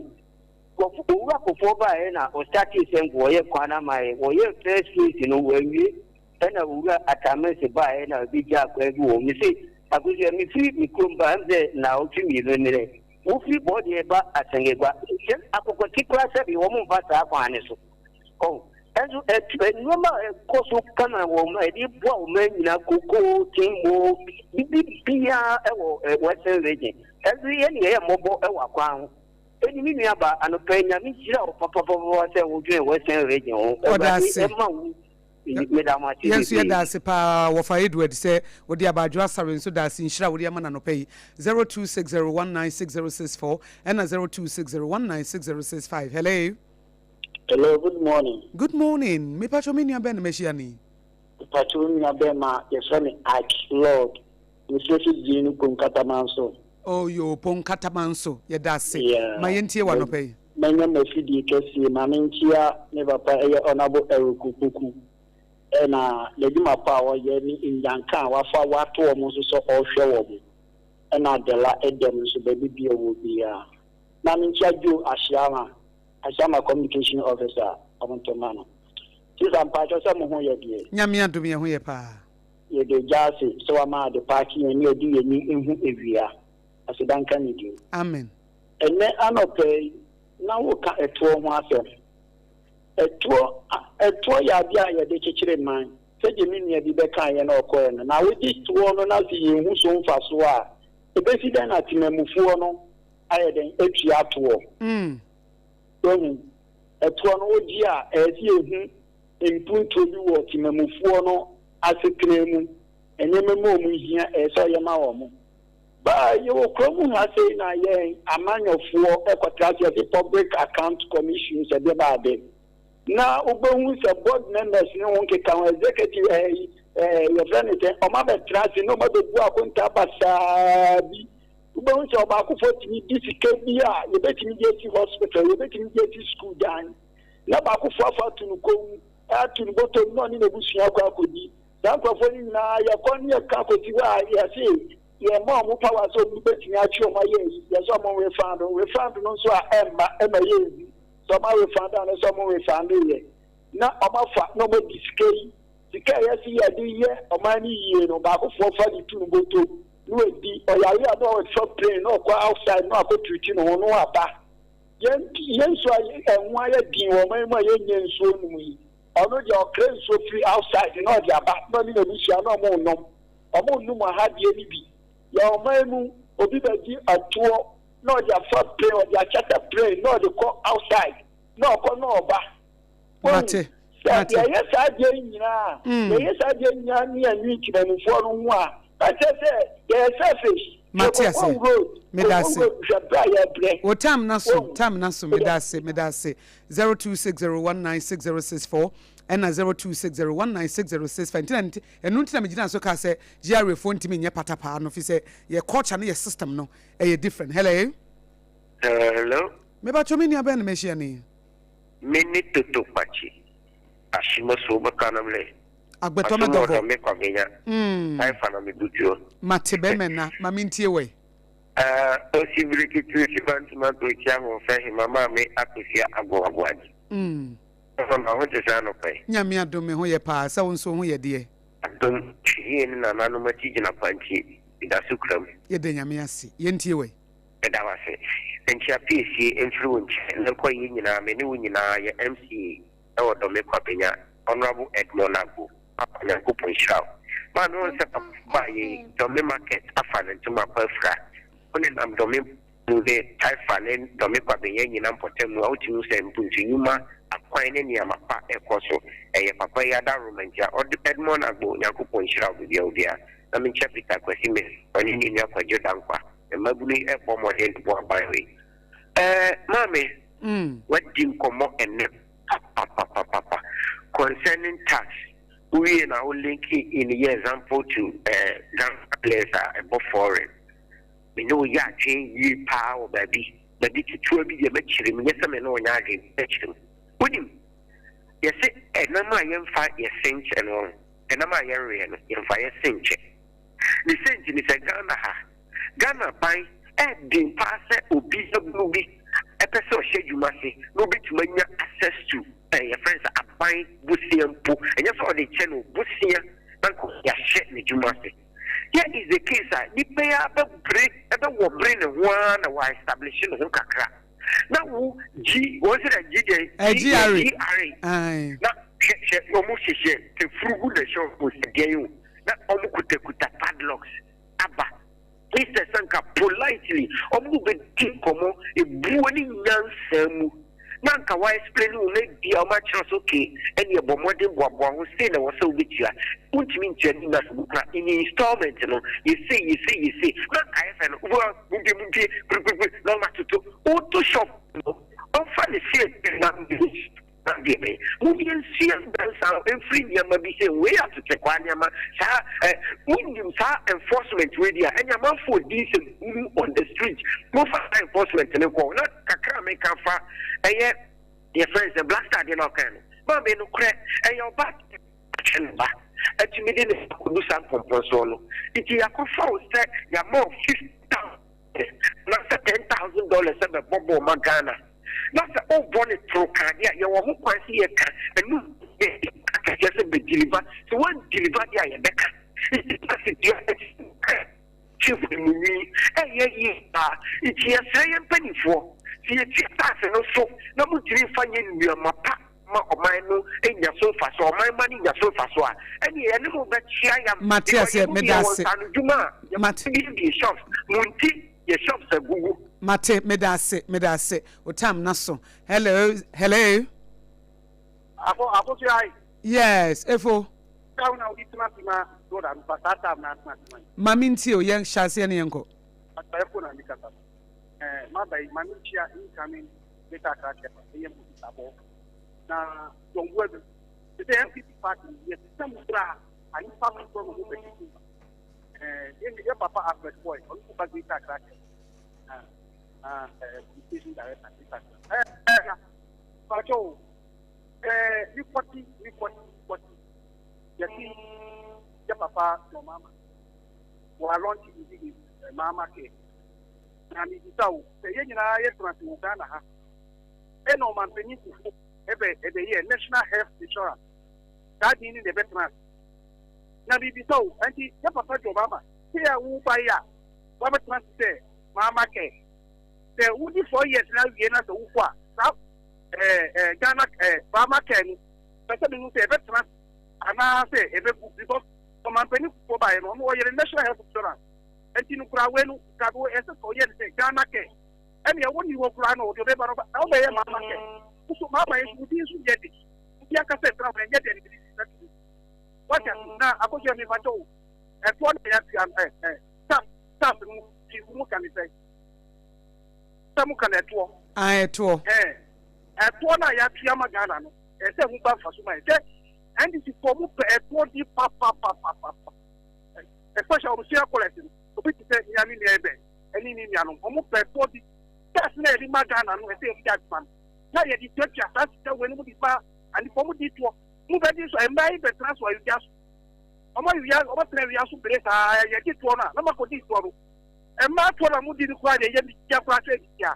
Kɔfo Owura Kufuor baeɛ na ɔstartee sɛ nka wɔyɛ kwan no ama yɛ, wɔyɛ first phase no wɔawie ɛna Owura Atta Mills baeɛ na ɔbɛgyaa kwan bi wɔ hɔ. Mese Akosua mefiri me kurom ba ɛm sɛ naawɔtwe mmienu nnɛ Wofiri bɔɔdeɛ ba asɛngagua. Sɛ akokɔte koraa sɛbe wɔn mfa saa kwan no so. Ɔho. Ɛnso ɛtu nneɛma a ɛkɔ so kama wɔ ɔman ɛde boa ɔman nyinaa koko, timbo, bibi biara ɛwɔ Western region. Ɛnso yɛn ne yɛyɛ mmɔbɔ ɛwɔ akwan ho. Ɛni me nua ba anɔpa yi Nyame nhyira wo papapapa sɛ wodwen Western region ho. Awurade ɛma wo Meda mo ase Yɛn nso bebree. yɛda ase paa Wɔfa Edward sɛ wode aba. Adwoa Asare nso da ase nhyira a wode ama no anɔpa yi. 0260196064 ɛna 0260196065. Hello. Hello, good morning. Good morning. Me pacho me nua bɛn na mahyia no yi? Mepacho wo nua bɛma yɛfrɛ me Ike Lord. Mefrɛ fi Dzinu Ponkatamanso. Oh yoo, Ponkatamanso, yɛda ase. Yeah. Ma yɛntie wo anɔpa yi. Mɛnyɛ m'afidie kɛseɛ ma menkyea me papa ɛyɛ Honourable Eric Opoku ɛna n'adwuma pa a ɔyɛ ne nnyanka a wafa wato wɔn nso sɛ ɔrehwɛ wɔn ɛna Dela Edem nso baabi bia ɔwɔ biara. Na menkyea Joe Ahyiama, Ahyiama Communication Officer wɔn nto ma no. Sista mpakyɛw sɛ mo ho yɛ deɛ? Nyame adom yɛn ho yɛ paa. Yɛda Agya ase sɛ wama ade pa akye yɛn ne yɛde yɛn ani ahu awia. Aseda nka ne din. Amen. Ɛnnɛ anɔpa yi, na woka ɛtoɔ ho asɛm. Ɛtoɔ, ɛtoɔ yɛ adeɛ a yɛde kyekyere man. Sɛdeɛ me nua bi bɛkaeɛ na ɔkɔeɛ no, na wogye toɔ no na sɛ yɛnhu so mfasoɔ a, ɛbɛsi dɛn na temanmufoɔ no ayɛ dɛn atua toɔ? Wahu? Ɛtoɔ no wogye a, ɛyɛ sɛ yɛhu mpuntuo bi wɔ temanmufoɔ no asetena mu, nneɛma mu a wɔhia, ɛyɛ sɛ ɔyɛ ma wɔn. Ba yɛwɔ kurom ha sei na yɛn amanyɔfoɔ kɔtra ase yɛse public account commission sɛ deɛ ba ade na wobɛhu sɛ board members ne ho nkeka ho executive ɛɛ ɛɛ yɛfrɛ no sɛ ɔma bɛtra ase na ɔma bɛbu akonta basaa bi wobɛhu sɛ ɔbaakofoɔ tumi di sika bi a yɛbɛtumi de asi hospital yɛbɛtumi de asi school dan na baakofoɔ afa ato no kɔn mu ato no bɔtɔ mu na ɔne n'abusua akɔ akɔdi Saa nkurɔfoɔ no nyinaa, yɛkɔ ne yɛka kɔsi hɔ a, yɛse yɛmma wɔn power sɛ wɔn bɛtumi atwe wɔn ayɛ ayi, yɛsɛ wɔn refund, refund no nso a ɛmma, ɛma yɛnhu sɛ wɔn arefund anaa sɛ wɔn refund yɛ, na wɔn afa na wɔn adi sika yi, sika a yɛse yɛde yɛ ɔman no yie no, baakofoɔ fa de tu no bɔtɔ na wadi, ɔyare a na ɔfa plane na ɔkɔ outside na wakɔ treat ne ho na waba. Yɛn yɛn nsuo a ɛho ayɛ den wɔ ɔman mu a yɛnnya nsuo nom yi, Ɔno deɛ ɔkra nsuo firi outside na ɔde aba na ɔne n'abusua na ɔmo nnom. Ɔmo nnom aha deɛ no bi. Yɛ ɔman mu obi bɛgye ɛtoɔ na ɔde afa plane ɔde akyata plane na ɔde kɔ outside na ɔkɔ na ɔba. Wahu? Mate. Sɛ Mate. yɛyɛ saa adeɛ yi nyinaa a, yɛyɛ saa adeɛ yi nyinaa ne yɛnnwen temanmufoɔ no ho a, na kyerɛ sɛ yɛyɛ selfish. Hwɛ Mate Kokom aseɛ. Road, Meda Kokom ase. Road hwɛ berɛ a yɛrebrɛ. Wo time no aso, Wahu? time no aso. Meda Meda ase, meda ase. 0260196064 ɛna 0260196065 nti na nti ɛno nti na megyina so kaa sɛ GRA foɔ ntumi nyɛ patapaa no fi sɛ yɛ culture ne yɛ system no ɛyɛ different. Hello. Hello. Mebatwɔ me nua bɛn na mehyia ni? Me ne Toto Kwakye Ashimoso Mekanamle. Agbetɔ me dɔbɔ. Me Kwabenya. Taifa na me butuo. Mate bɛmɛ na ma mentie wɛ. Ah, osi birikiti osi bantama nkurokyia ahoɔfɛ hema maame Akosua Agoagoagye. Ɔfa ma ho te sɛ anɔpa yi. Nyame adom me ho yɛ paa, sɛ wo nso wo ho yɛ deɛ? Adom, yie ne nananom akyi gyina pa nti, meda so kura mu. Yɛda Nyame ase. Yɛntie wɛ. Meda wo ase. Nkyea piesie mfiri wo nkyɛn na nkɔ yɛn nyinaa, me ne wo nyinaa yɛ MCA wɔ Dɔme Kwabenya, Honourable Edmond Agbo. Papa Nyankopɔn nhyira wo. Maame wohu sɛ papa baa yei Dɔme market afa ne ntoma kɔ afira. Wo nenam Dɔme mu ne Taifa ne Dɔme Kwabenya nyina mpɔtam mu a wotumi hu sɛ mpuntu nnwuma, akwan ne nneɛma pa ɛkɔ so. Ɛyɛ papa yi adaworoma nti a ɔd Edmond Agbo Nyankopɔn nhyira wo baabi a wo biara. Na menkyia Peter Kwasi Mensah ɔne ne nua Kwadwo Dankwa. Mmabunu yi ɛbɔ mmɔden de boa aban wei. Ɛɛ maame wadi nkɔmmɔ ɛnnɛ papapapapa concerning tax wo wie na wo link in yɛ example to eh, Ghana players a ɛbɔ foreign me ne wo yɛ adwene yie paa wɔ baabi baabi ketewa bi deɛ mɛkyerɛ mu nyɛ sɛ me ne wo nyɛ adwene mɛkyerɛ mu wonim. Yɛse ɛnam a yɛmfa yɛ se nkyɛ no ɔho, ɛnam a yɛnweɛ no yɛmfa yɛ se nkyɛ. Ne sei nti ne sɛ Ghana ha, Ghana ban ɛɛden paa sɛ obi abunu bi ɛpɛ sɛ ɔhyɛ adwuma ase na ɔbɛtumi anya access to ɛɛ yɛfrɛ no sɛ aban bosea mpo, ɛnyɛ sɛ ɔde kyɛ no o, bosea na nka ɔde ahyɛ n'adwuma ase. Here is the case a nipa yi ara bɛbere, ɛbɛwɔ bere ne ho ara na wa establish ne ho kakra. Na wo G, wɔn sɛ dɛ G deɛ, Eh, G, GRA. GRA. Aye. Na hwɛ, hwɛ, wɔn hyehyɛ sɛ furugu na ɛhyɛ wɔn sɛ deɛn o, na wɔn kutakuta padlocks aba. Instead sɛ nka politely wɔn ne wo bɛdi nkɔmmɔ ebuo ne nyansa mu na nka wa explain wo na ebia wɔn akyerɛ sɛ okay ɛneɛ bɔ mmɔden boaboa ho sei na ɛwɔ sɛ wobɛtua, wontumi ntua ne nyinaa mu kora in installment no yɛ sei yɛ sei yɛ sei na nka ayɛ fɛ no wobɛwa mumpie mumpie piripiripiri na wɔn atoto woto shop no ɔmfa ne sei na Na deɛ bɛn? Mom yɛnsua nyansa mfiri nneɛma bi sɛ wei atetekwaa nneɛma saa ɛ wonim saa enforcement wei deɛ a ɛne amanfoɔ di nsɛm hunu on the street momfa saa enforcement no nkɔ na kakra a meka fa ɛyɛ yɛfrɛ no sɛ black star deɛ na ɔkae no maame nokorɛ ɛyɛ ɔba atwɛ ne ba atumi de ne ba kɔdu saa mpɔmpɔnsoɔ no nti yɛakɔfa wo sɛ yɛama wo 50,000 anaasɛ $10,000 sɛ bɛbɔ bɔɔl ma Ghana na sɛ wobɔ no toro ka adeɛ a, yɛwɔ ho kwan sɛ yɛka ɛno akɛseɛ sɛ bɛ deliver, sɛ wɔn deliver deɛ a yɛbɛka. Nti tax tua chief no mu nwi ɛyɛ yie paa. Nti yɛsrɛ yɛn mpanimfoɔ sɛ yɛtua tax no so na montumi mfa nyɛ nneɛma pa ma ɔman no nya so mfasoɔ, ɔman mma no nya so mfasoɔ a, ɛneɛ yɛne mo bɛkyea yam. Mate Because aseɛ, yɛn mu bi meda yɛwɔ ase. nsaano dwuma a Mate. yɛbuebue shops, mo nti yɛ shops agugu. Mate, meda ase, meda ase. Wo time no aso. Hello, hello. Ako, Akosua ayi. Yes, Efo. Time na wodi tena ase ma brother no fa saa time na atena ase ma yi. Ma me ntie o, yɛn hyɛ aseɛ ne yɛn kɔ. Pastor Efo na mi kasa no. Eh, ma ba yi, ma me nkyia incoming Greater Accra Chairman, ɛyɛ Moses Abɔ. Na John Boadu, te sɛ NPP party, yɛ sisa mu koraa, anipa foforɔ na wɔn bɛdi so. Eh, yɛ yɛ papa Alfred Boy, ɔno nso ba Greater Accra Chairman. Na, na eh, communication director Greater Accra. Eh, eh, na, pakyɛ o, eh, mi kɔti, mi kɔti, mi kɔti. Yɛsi yɛ papa John Mahama, wɔ alɔnkye bibi de Mahama care. Na mebisa wo, sɛ yɛn nyinaa yɛtena ase wɔ Ghana ha, ɛna ɔmanpanyin Kufuor ɛbɛ ɛbɛyɛɛ National Health Insurance, saa din no na ɛbɛtena ase. Na mebisa wo, ɛnti yɛ papa John Mahama, sei a woba yi a wabɛtena ase sɛ Mahama Care, sɛ wodi 4 years na awie na sɛ wokɔ a, saa ɛɛ ɛɛ Ghana ɛɛ Mahama Care no, pɛ sɛ mehu sɛ ɛbɛtena ase anaasɛ ɛbɛgu, because ɔmanpanyin Kufuor baeɛ no, ɔno ɔyere National Health Insurance. Enti no koraa wei no nka do ɛsɛ sɛ ɔyɛ no sɛ Ghana kɛ ɛne ɛwɔ ni hɔ koraa na ɔde ɔbɛba no na ɔbɛyɛ maama kɛ nso maama yɛ nso wodin nso nyɛ de obi akasa ɛtra hɔ ɛnyɛ dɛ ne de sika to wate ase na akɔsua mi fakyɛ o ɛtoɔ na yɛatua no ɛ ɛ tax tax no fi mu ka ne sɛ sɛ mo ka na ɛtoɔ ah ɛtoɔ ɛ ɛtoɔ na yɛatua ma Ghana no ɛsɛ ho ba mfa so ma yɛ sɛ NDC foɔ mo pɛ ɛtoɔ di papapapapa especially wɔn senior college no obi te sɛ nea ne nua ɛbɛn ɛne ne nuanom wɔn pɛ toɔ bi test na yɛde ma Ghana no ɛsɛ yɛde adwuma no na yɛde tuatua saa sika wei no mu de ma anipa wɔn di toɔ mu bɛ di so mmaa yi bɛtena so awia so wɔn awia wɔn tena awia so bere saa yɛde toɔ no a na makɔ di toɔ no mmaa toɔ na mo di no koraa deɛ yɛ mi tia koraa sɛ tia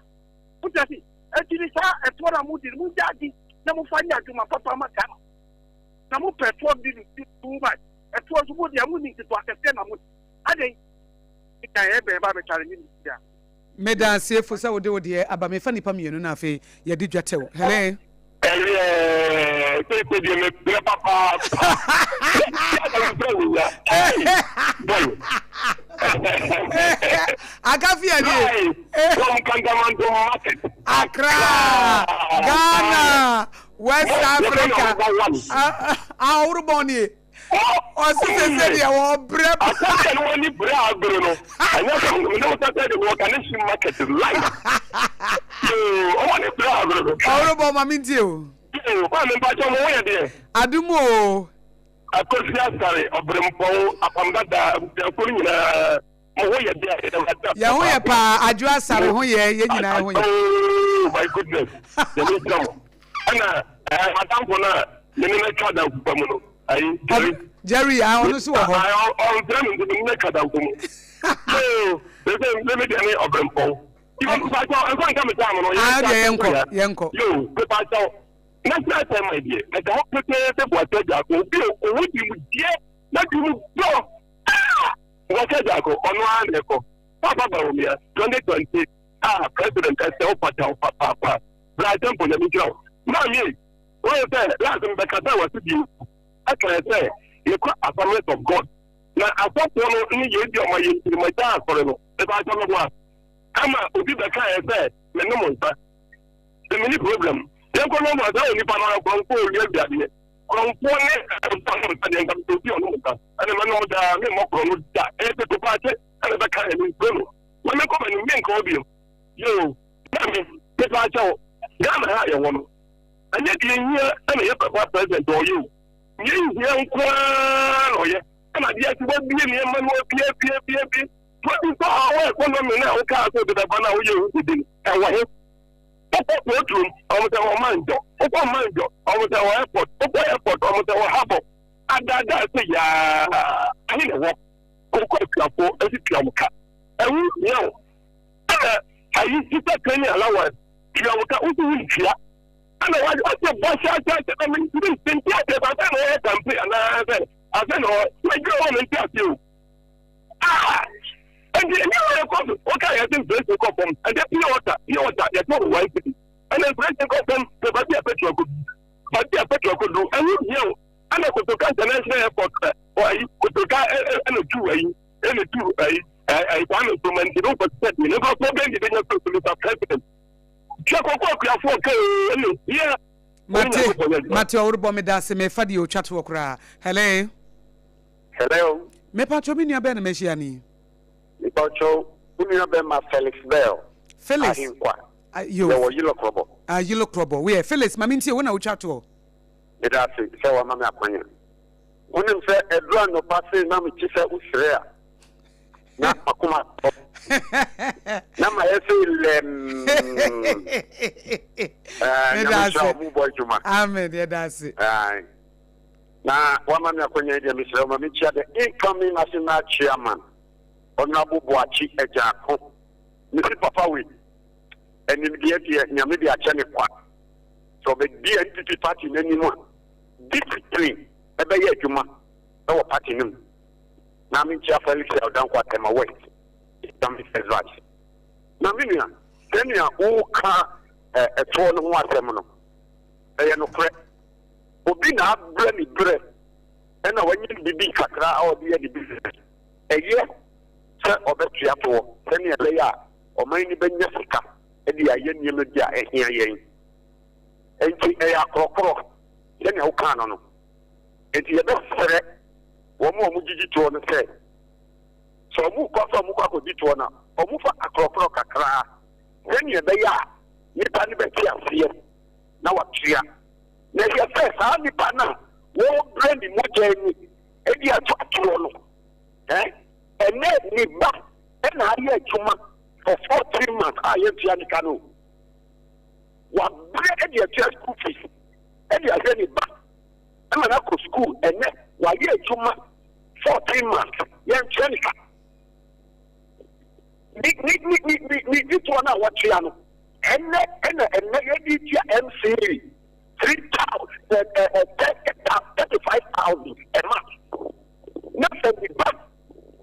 mo tia si eti ni saa ɛtoɔ na mo di no mo gya di na mo fa nyɛ adwuma papa ma Ghana na mo pɛ toɔ di no too much. Ɛtoɔ nso mo deɛ mo ni nketewa akɛseɛ na mo adɛn na ɛbɛn ba bɛtware me nsia. Meda ase Efo sɛ wode wo deɛ aba. Mefa nnipa mmienu na afei yɛde dwa tɛw. Hello. Ɛyɛ seesei deɛ mebrɛ papaapa. Yɛ na mebrɛ wo ya. Boy. Akafi ɛnie. Live from Kantamanto market. Accra, Ghana. West Africa ahorobɔn nie ɔsi sese deɛ wɔbrɛ pa. Asante no wɔni brɛ abere no ɛnyɛ sɛ ne wo sase de wɔ Kaneshie market live yoo ɔwɔ ne brɛ abere no. Ahorobɔn ma mi ntie o. Yoo maa mi mpakyɛ mo ho yɛ deɛ. Adum o. Akosi Asare ɔbrempɔn apam dada abusuakuo no nyinaa. Mo ho yɛ dɛ yɛda Awurade ase Yɛn ho yɛ papaapa. paa Adwo Asare ho yɛ yɛn nyinaa ho yɛ. Oh my goodness nyame nhyira mo ɛna ɛɛ madamfo no a. Me ne no atwa adamfo pa mu no. Ayi, Jerry. Jerry, ah, ɔno nso wɔ hɔ. Ɔmfrɛ me nti me ne no atwa adamfo mu. Yoo, sɛ me me deɛ ne ɔbrɛmpɔn. Mepakyɛw, ɛmfa nka me time no. Ah, deɛ yɛnkɔ, yɛnkɔ. Yoo, mepakyɛw, national chairman deɛ, ɛda hɔ pɛpɛɛpɛ Boakye Agyarko, obi a ɔwɔ nimdeɛ, n'adwene mu dɔ. Ah! Boakye Agyarko, ɔno ara na ɛkɔ. Papa Bawumia, 2020, ah, president ɛsɛ wo fata wo papaapa. Bra Temple, Nyame nhyira wo. Maame, woyɛ sɛ last mbɛkasa wɔ ase bio, ɛkae sɛ yɛkɔ Assemblies of God, na asɔfoɔ no ne yɛn bi a ɔma yɛn nti no, magya asɔre no. Mepakyɛw meboa? Ama obi bɛkaeɛ sɛ menom nsa. Sɛ menni problem. Yɛnkɔ nom nsa onipa no ara korɔmfoɔ owia wiadeɛ. Korɔmfoɔ ne nsa nom nsa deɛ nka mepɛ obi a ɔnom nsa. Ɛne mɛnom daa memmɔ korɔ no da. Ɛyɛ tete paakye ɛna ɛbɛkaeɛ mensuro no. Ma menkɔ m'anim menka hɔ bio. Yoo maame mepaakyɛw Ghana ha a yɛwɔ no ɛnyɛ deɛ ehia ɛna yɛ papa president ɔyɛ o. Deɛ ehia nko ara na ɔyɛ. Ɛna adeɛ akyi wabie nneɛma no abie abie abie abie. 24 hour economy no a wokaa sɛ wode bɛba no a woyɛ ho dede no, ɛwɔ he? Wokɔ Kuroturom, wɔn sɛ wɔ Manjɔ. Wokɔ Manjɔ, wɔn sɛ wɔ airport. Wokɔ airport, wɔn sɛ wɔ harbour. Adaadaa sɛ yaa, ahe na ɛwɔ? Wokɔ akuafoɔ ɛsi tua wɔn ka. Ɛho hia o. Ɛna ayi teacher training allowance tua wɔn ka, wosi wontua. Ɛna wahyɛ bɔ hyɛ hyɛ hyɛ na mentumi nte aseɛ sɛ afei na wɔyɛ campaign anaasɛ afei na wɔyɛ. Medwene ho a mente aseɛ o. Ah! Nti nneɛma yɛ kɔ so. Woka yɛ sɛ inflation kɔ fam. Ɛnde pure water, pure water yɛtɔ wɔ one cedi. Ɛna inflation kɔ fam sɛ baabi a petrol kɔ baabi a petrol kɔ duru ɛho hia o. Ɛna Kotoka International Airport ɛ ayi Kotoka ɛna tu ayi ɛna tu ayi ayi Kwame Nkrumah nti no kɔ sɛ deɛ ne nkurɔfoɔ bɛn de bɛnya so Mr President. Tua kɔkɔ akuafoɔ ka o ɛna hia. Mate, mate ɔworebɔ me da ase mefa deɛ ɔtwa toɔ koraa. Hello. Hello. Mepakyɛw me nua bɛn na mahyia no yi? Mepakyɛw wo nua bɛma Felix Bell. Felix. Ahenkwa. Yo. Yɛwɔ Yilo Krɔbɔ. Ah Yilo Krɔbɔ. Woyɛ Felix ma mentie wo na wotwa toɔ. Meda ase sɛ wama me akwanya. Wonim sɛ ɛduru anɔpa sei na mete sɛ wosere a na makoma tɔ na mayɛ sei lɛmm. Nyame nhyira wo mo bɔ adwuma. Amen yɛda ase. Aye. Na wama me akwanya yi deɛ mesrɛ wo ma menkyia the incoming national chairman Honourable Boakye Agyarko. Mese papa wei animdeɛ deɛ Nyame de akyɛ ne kwa. Sɛ ɔbɛdi NPP party no anim a discipline ɛbɛyɛ adwuma ɛwɔ party no mu. Na menkyia Felix Yaw Dankwa Tema West incoming first vice. Na me nua sɛnea woka ɛtoɔ no ho asɛm no ɛyɛ nokorɛ. Obi na abrɛ ne brɛ ɛna wanya biribi kakra a ɔde yɛ ne business. Ɛyɛ sɛ ɔbɛtoa toɔ sɛnea ɛbɛyɛ a ɔman no bɛnya sika de ayɛ nneɛma bi a ɛhia yɛn. Enti ɛyɛ akorɔkorɔ sɛnea wokaa no no. Enti yɛbɛsrɛ wɔn a wɔgyegye toɔ no sɛ, sɛ wɔrekɔ sɛ wɔkɔ akɔgye toɔ no a, wɔmfa akorɔkorɔ kakra sɛnea ɛbɛyɛ a nnipa no bɛte aseɛ na wɔatua. Na ɛyɛ sɛ saa nipa no a wɔrebrɛ ne mogya ani de ato atoɔ no, ɛnɛ ne ba na ayɛ adwuma for 14 months a yɛntua ne ka no. Wabrɛ de atua school fees de ahwɛ ne ba ma no akɔ school, ɛnɛ wayɛ adwuma 14 months yɛntua ne ka. Ne ne ne ne ne ne toɔ no a wɔtua no Ɛnnɛ ɛna ɛnnɛ yɛde tua MCE 3000 35000 a month na sɛ ne ba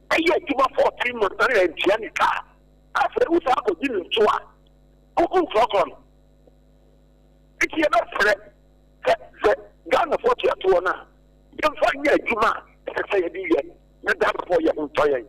ɛyɛ adwuma 14 months na yɛntua ne ka a afei wo saa akɔgye ne nso a woku nkorɔkorɔ no nti yɛbɛsrɛ sɛ sɛ Ghanafoɔ tua toɔ no a yɛmfa nyɛ adwuma a ɛsɛ sɛ yɛde yɛ na Ghanafoɔ yɛ ho ntɔ yɛn.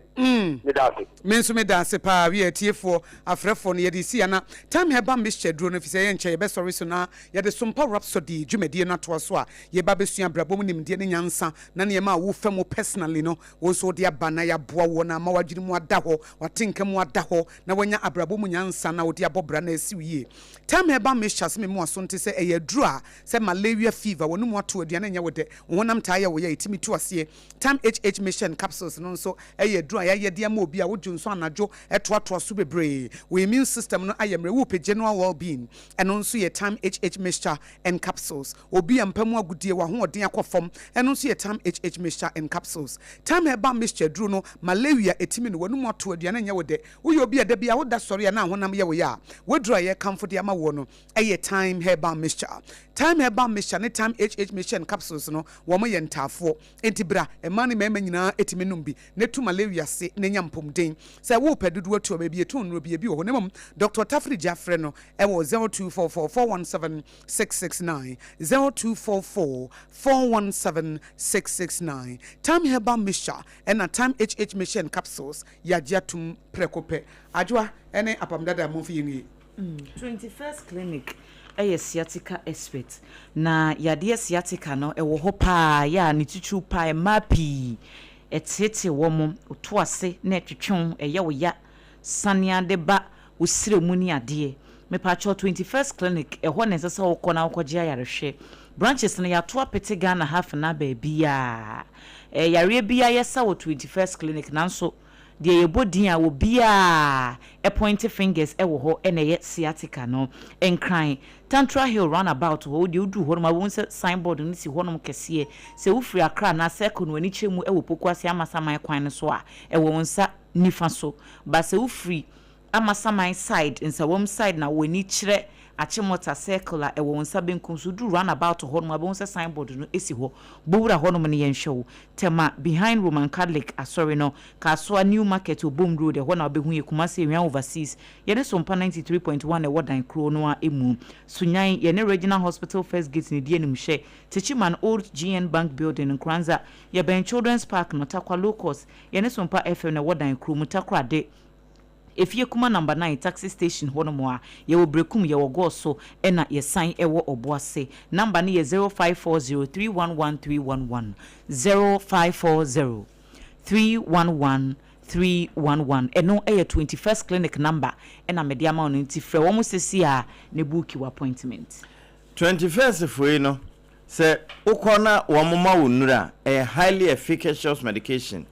Meda ase. Me nso meda ase paa. Wiɛ, atiefoɔ, afrɛfoɔ no, yɛde si ana Time Herbal Mixture aduro no, efisɛ yɛnkyɛ yɛbɛsɔre so na yɛde Sompa Rhapsody dwumadie no atoa so a yɛreba abɛsua abrabɔ mu nimdeɛ ne nyansa na nneɛma a wofa mu personally no, wo nso wode aba na yɛaboa woɔ na ama w'adwene mu ada hɔ, w'atenka mu ada hɔ na woanya abrabɔ mu nyansa na wode abɔ bra na asi wo yie. Time Herbal Mixture se me mmoaso nte sɛ ɛyɛ aduro a sɛ malaria fever, w'anomu ato, aduane nyɛ wo dɛ, wo honam taa yɛ wo ya, ɛtumi tu aseɛ. Time HH Mixture and. Capsules no nso yɛ aduru a yɛayɛ de ama obi a wodwo nso anadwo toatoa so bebree. Wo immune system no ayɛ mmerɛ, wopɛ general well-being, ɛno nso yɛ Time HH Mixture and Capsules. Obi a mpa mu agodie, w'ahoɔden akɔ fam, ɛno nso yɛ Time HH Mixture and Capsules. Time Herbal Mixture aduru no, malaria ɛtumi no, w'anum ato, aduane nyɛ wo dɛ, woyɛ obi a da biara woda sɔre a na ahonam yɛ wo ya a, w'aduru a yɛrekamfo de ama woɔ no yɛ Thyme Herbal Mixture. Thyme Herbal Mixture ne Thyme HH Mixture and Capsules no, wɔn yɛ ntaafoɔ. Enti bra, mmaa ne mmarima nyinaa tumi nom bi na tu malaria ase na nya mpomden. Sɛ worepɛ dodoɔ atu a, baabi yɛtɔn nnuro bi, ebi wɔ hɔ. Na mmom, Dɔkta Tafiri Gya frɛ no wɔ 0244 417 669, 0244 417 669. Thyme Herbal Mixture ɛna Thyme HH Mixture and Capsules yɛagye atom prɛko pɛ. Adwoa ne Apam Dada momfa yɛnwie. 21st Clinic yɛ sciatica expert na yadeɛ sciatica no ɛwɔ hɔ paa yɛ a ne titiriw paa mmaa pii ɛteetee wɔn, woto ase na ɛtwetwe wo, ɛyɛ wo ya sane ade ba wo srɛ mu ne adeɛ. Mepakyɛw 21st Clinic ɛhɔ na ɛsɛ sɛ wokɔ na wokɔgye ayarehwɛ. Branches no yɛato apete Ghana ha afenaa baabiaa. Ɛɛ yareɛ biaa yɛsa wɔ 21st Clinic nanso Deɛ yɛbɔ din a obiara pointe fingers wɔ hɔ na ɛyɛ sciatica no. Nkran, Tantra Hill round about hɔ, wo deɛ woduru hɔnom a wobɛhu sɛ sign board no si hɔnom kɛseɛ. Sɛ wofiri Accra anaa Circle no w'ani kyerɛ mu wɔ Pokuase Amasaman kwan no so a, ɛwɔ wo nsa nifa so. But sɛ wofiri Amasaman side, Nsawam side na w'ani kyerɛ Achimota circle a ɛwɔ wo nsa benkum so, woduru round about hɔ nom a wobɛhu sɛ sign board no si hɔ. Bɔ wura hɔ nom na yɛnhwɛ wo. Tema, behind Roman Catholic asɔre no, Kasoa, New Market, Obom road, ɛhɔ na wobɛhu yɛ. Kumasi, Awia Overseas, yɛne Sompa 93.1 na ɛwɔ dan koro no ara mu. Sunyani, yɛne Regional Hospital First Gate na ɛdi animhwɛ. Techiman, Old GN Bank Building, Nkoranza, yɛbɛn Children's Park no, Tarkwa Low Cost, yɛne Sompa FM na ɛwɔ dan koro mu. Takoradi, Efie Kuma number nine taxi station hɔ nom a, yɛwɔ Berekum, yɛwɔ Gɔɔso ɛna yɛsan wɔ Ɔboase. Number no yɛ 0540 311 311, 0540 311 311. Ɛno yɛ 21st clinic number ɛna mede ama wo no nti frɛ wɔn sɛsi a na buuki wo appointment. 21st foɔ yi no sɛ wokɔ na wɔn ma wo nnuro a, ɛyɛ highly efficacious medication.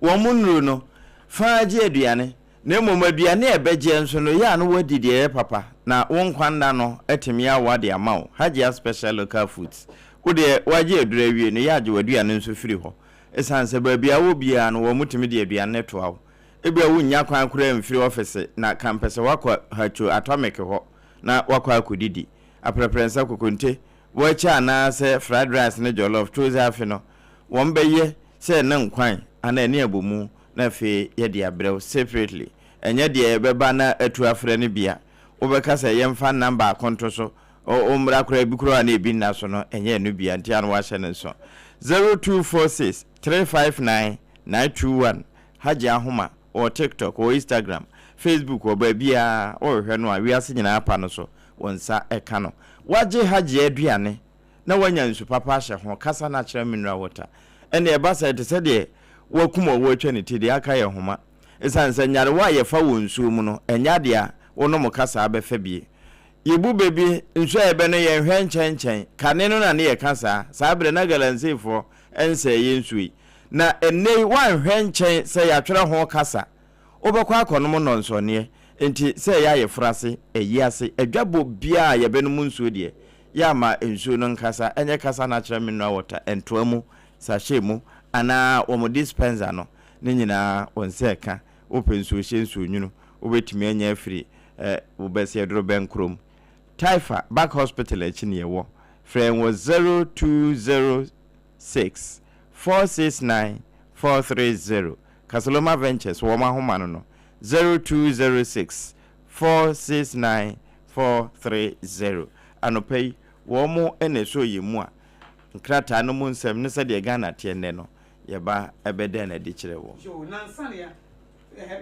Wɔn nnuro no, fa ara gye aduane, na mmom aduane a ɛbɛgyeɛ nso no, yɛ a na woadi deɛ ɛyɛ papa, na wo nkwa nna no atumi awa de ama wo. Hajia Special Local Foods, Wo deɛ woagye aduro awie no, yɛ a gye w'aduane nso firi hɔ. Ɛsiane sɛ baabi a wowɔ biara no, wɔtumi de aduane no toa wo. Ebia wunnya kwan koraa mfiri ɔfese na kampɛsɛ woakɔ Hatcho Atomic hɔ na woakɔ akɔdidi. Aprɛprɛnsa, kokonte, Waakye anaasɛ fried rice ne jollof todze afe no, wɔn bɛyɛ sɛ ne nkwan anaa ɛne abomu na afei yɛde abrɛ wo separately. Ɛnyɛ deɛ ɛbɛba na atu afrɛ no bia. Wobɛka sɛ yɛmfa nam baako nto so, wo mmra koraa ebi koraa na ebi nna so no, ɛnyɛ ɛno bia nti a na woahyɛ no nso. 0246 359 921 Hajji Ahoma wɔ TikTok, wɔ Instagram, Facebook, wɔ baabiara wohwehwɛ no a wiase nyinaa pa no so wo nsa ka no. Woagye Hajji aduane na woanya nsu papa ahyɛ ho, kasa no akyerɛ mineral water. Ɛnneɛ ɛba saa ɛte sɛ deɛ woakum ɔwɔ atwa ne ti, deɛ aka yɛ nhoma. Ɛsiane sɛ nyarewa a yɛfa wɔ nsuo mu no, ɛnyɛ adeɛ a wonom kasaa bɛfa bie. Yɛbu bɛ bi, nsuo a yɛbɛnom yɛnhwɛ nkyɛnkyɛn. Kane no na ne yɛka saa. Saa berɛ na galamseyfoɔ nsɛe yɛn nsuo yi. Na ɛnnɛ yi woanhwɛ nkyɛn sɛ yɛatwerɛ ho kasa Wobɛkɔ akɔnom nnɔnsɔnneɛ. Enti sɛ ɛyɛ ayeforo ase, ayi ase, adwabɔ biara a yɛbɛnom nsuo deɛ, yɛ a ma nsuo no nkasa, ɛnyɛ kasa natural mineral water, ntoa mu, sachet mu, anaa wɔn dispenser no, ne nyinaa wo nsa ɛka. Wopɛ nsuohyɛ, nsuonwunu, wobɛtumi anya afiri eh, wo bɛseɛ dorobɛn kurom. Taifa, Back Hospital akyi na yɛwɔ. Frɛ yɛn wɔ 0206 469 430. Casaloma Ventures wɔn ahoma no no, 0206 469 430. Anɔpa yi, wɔn na ɛsɔɔ yɛn mu a nkrataa no mu nsɛm ne sɛdeɛ Ghana teɛ nnɛ no, yɛba bɛdɛɛ no adi kyerɛɛ wɔn. Yoo, na ansa na yɛ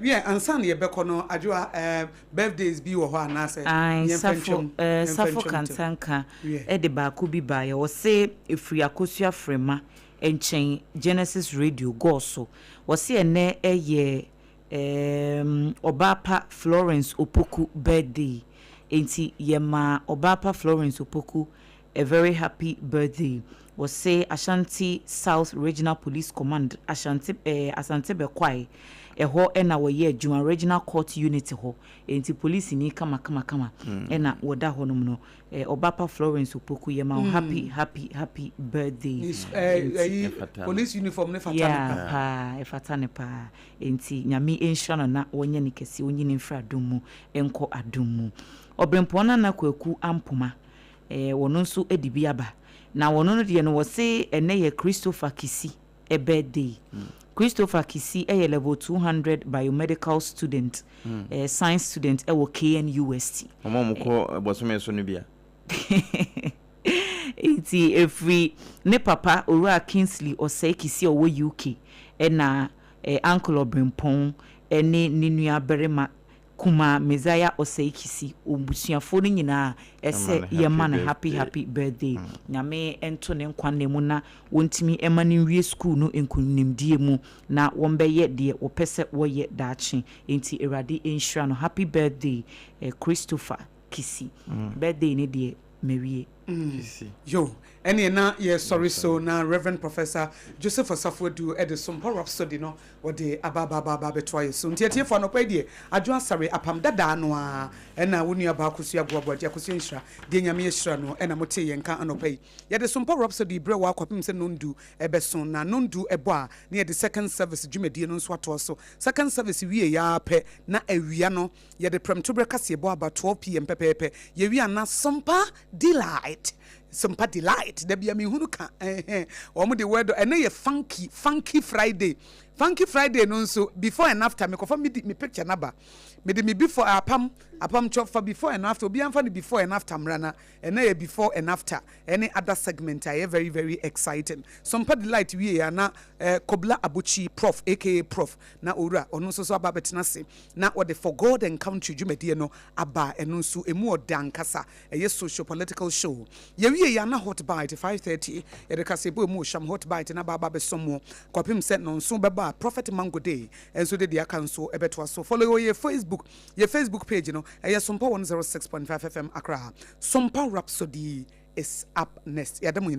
wiɛ ansa na yɛbɛkɔ no Adwoa eh, birthdays bi wɔ hɔ anaasɛ Ae, yɛmfa Safo ntwam eh, yɛmfa Safo ntwam ntɛm Kantanka wiɛ. de baako bi baeɛ, ɔse ɛfiri Akosua Frema nkyɛn Genesis Radio gɔɔ so. Wɔse ɛnnɛ yɛ ehm Ɔbaapa Florence Opoku birthday enti yɛma Ɔbaapa Florence Opoku a very happy birthday. Wɔse Ashanti South Regional Police Command, Ashanti eh, Asante Bɛkwae, ɛhɔ na wɔyɛ adwuma, Regional Court Unit hɔ. Enti polisini kama kama kama ɛna wɔda hɔnom no. Eh, Ɔbapa Florence Opoku, yɛma wo happy happy happy birthday. Ne su eh, ɛyi, Ɛfata no. police uniform no fata no Yeah, paa. paa, ɛfata no paa. Enti Nyame nhyira no na wɔnyɛ no kɛse, ɔnyi no mfiri adom mu nkɔ adom mu. Ɔberempɔn Nana Kwaku Ampoma, eh, ɔno nso de bi aba. Na ɔno no deɛ no wɔse ɛnnɛ yɛ Christopher Kisi birthday. Christopher Kisi yɛ level 200 biomedical student, eh, science student wɔ KNUST. Wɔn a wɔkɔ bɔsome so no bi a. Nti ɛfiri ne papa Owura Kingsley Osei Kisi a ɔwɔ UK ɛna eh, Uncle Ɔberempɔn ne ne nua barima kumaa Messiah Osei Kisi, obusuafoɔ no nyinaa ɛsɛ yɛma no happy happy birthday. Nyame nto ne nkwa nna mu na wɔntumi mma no nwie sukuu no nkunimdie mu na wɔbɛyɛ deɛ wɔpɛ sɛ wɔyɛ daakye. Enti Awurade nhyira no. Happy birthday Christopher Kisi. Birthday no deɛ mawie. Kisi. Yo, ɛneɛ na yɛsɔre so na Rev. Professor Joseph Osafo Adu de Sompa Rhapsody no wɔde aba aba aba aba abɛtoa yɛ so. Nti atiefoɔ anɔpa yi deɛ Adwo Asare apam dadaa no ara ɛna wo nua baa Akosua Agoaboagye Akosua Nhyira deɛ Nyame ahyira no ɛna motee yɛn nka anɔpa yi. Yɛde Sompa Rhapsody brɛ wo ara kɔpem sɛ nondu ɛbɛso na nondu ɛbɔ a na yɛde Second Service dwumadie no nso atoa so. Second Service wieɛ ara pɛ na awia no Yɛde prɛmtoberɛ kaseɛbɔ aba 12 PM pɛpɛɛpɛ. Yɛwie a na Sompa Delight, Sompa Delight, da bia menhunu ka, ɛhɛn, wɔn de word, ɛnɛ yɛ funky, funky Friday. Funky Friday no nso, before and after, mekɔfa me, me picture no aba. Mede me before, apam, apam kyɛ, fa before and after, obiara mfa ne before and after mmra na ɛnɛ yɛ before and after, ɛne other segment a ɛyɛ very very exciting. Sompa Delight wie a na eh, Kobla Abochi, Prof, aka Prof, na owura, ɔno nso so aba abɛtena ase. na wɔde For God and Country dwumadie no aba, ɛno nso ɛmu ɔdɛ ankasa, ɛyɛ socio political show. Yɛwie yɛ a na Hot Bite, 5:30, yɛde kaseɛbɔ ɛmu ɔhwam Hot Bite no aba aba abɛsom mo kɔpem sɛ nnɔnson bɛbɔ a Prophet Mango Day nso de deɛ aka nso bɛtoa so. Follow yɛ wɔ yɛ Facebook, yɛ Facebook page no ɛyɛ Sompa 106.5 FM Accra. Sompa Rhapsody is up next. Yɛada mo nyinaa.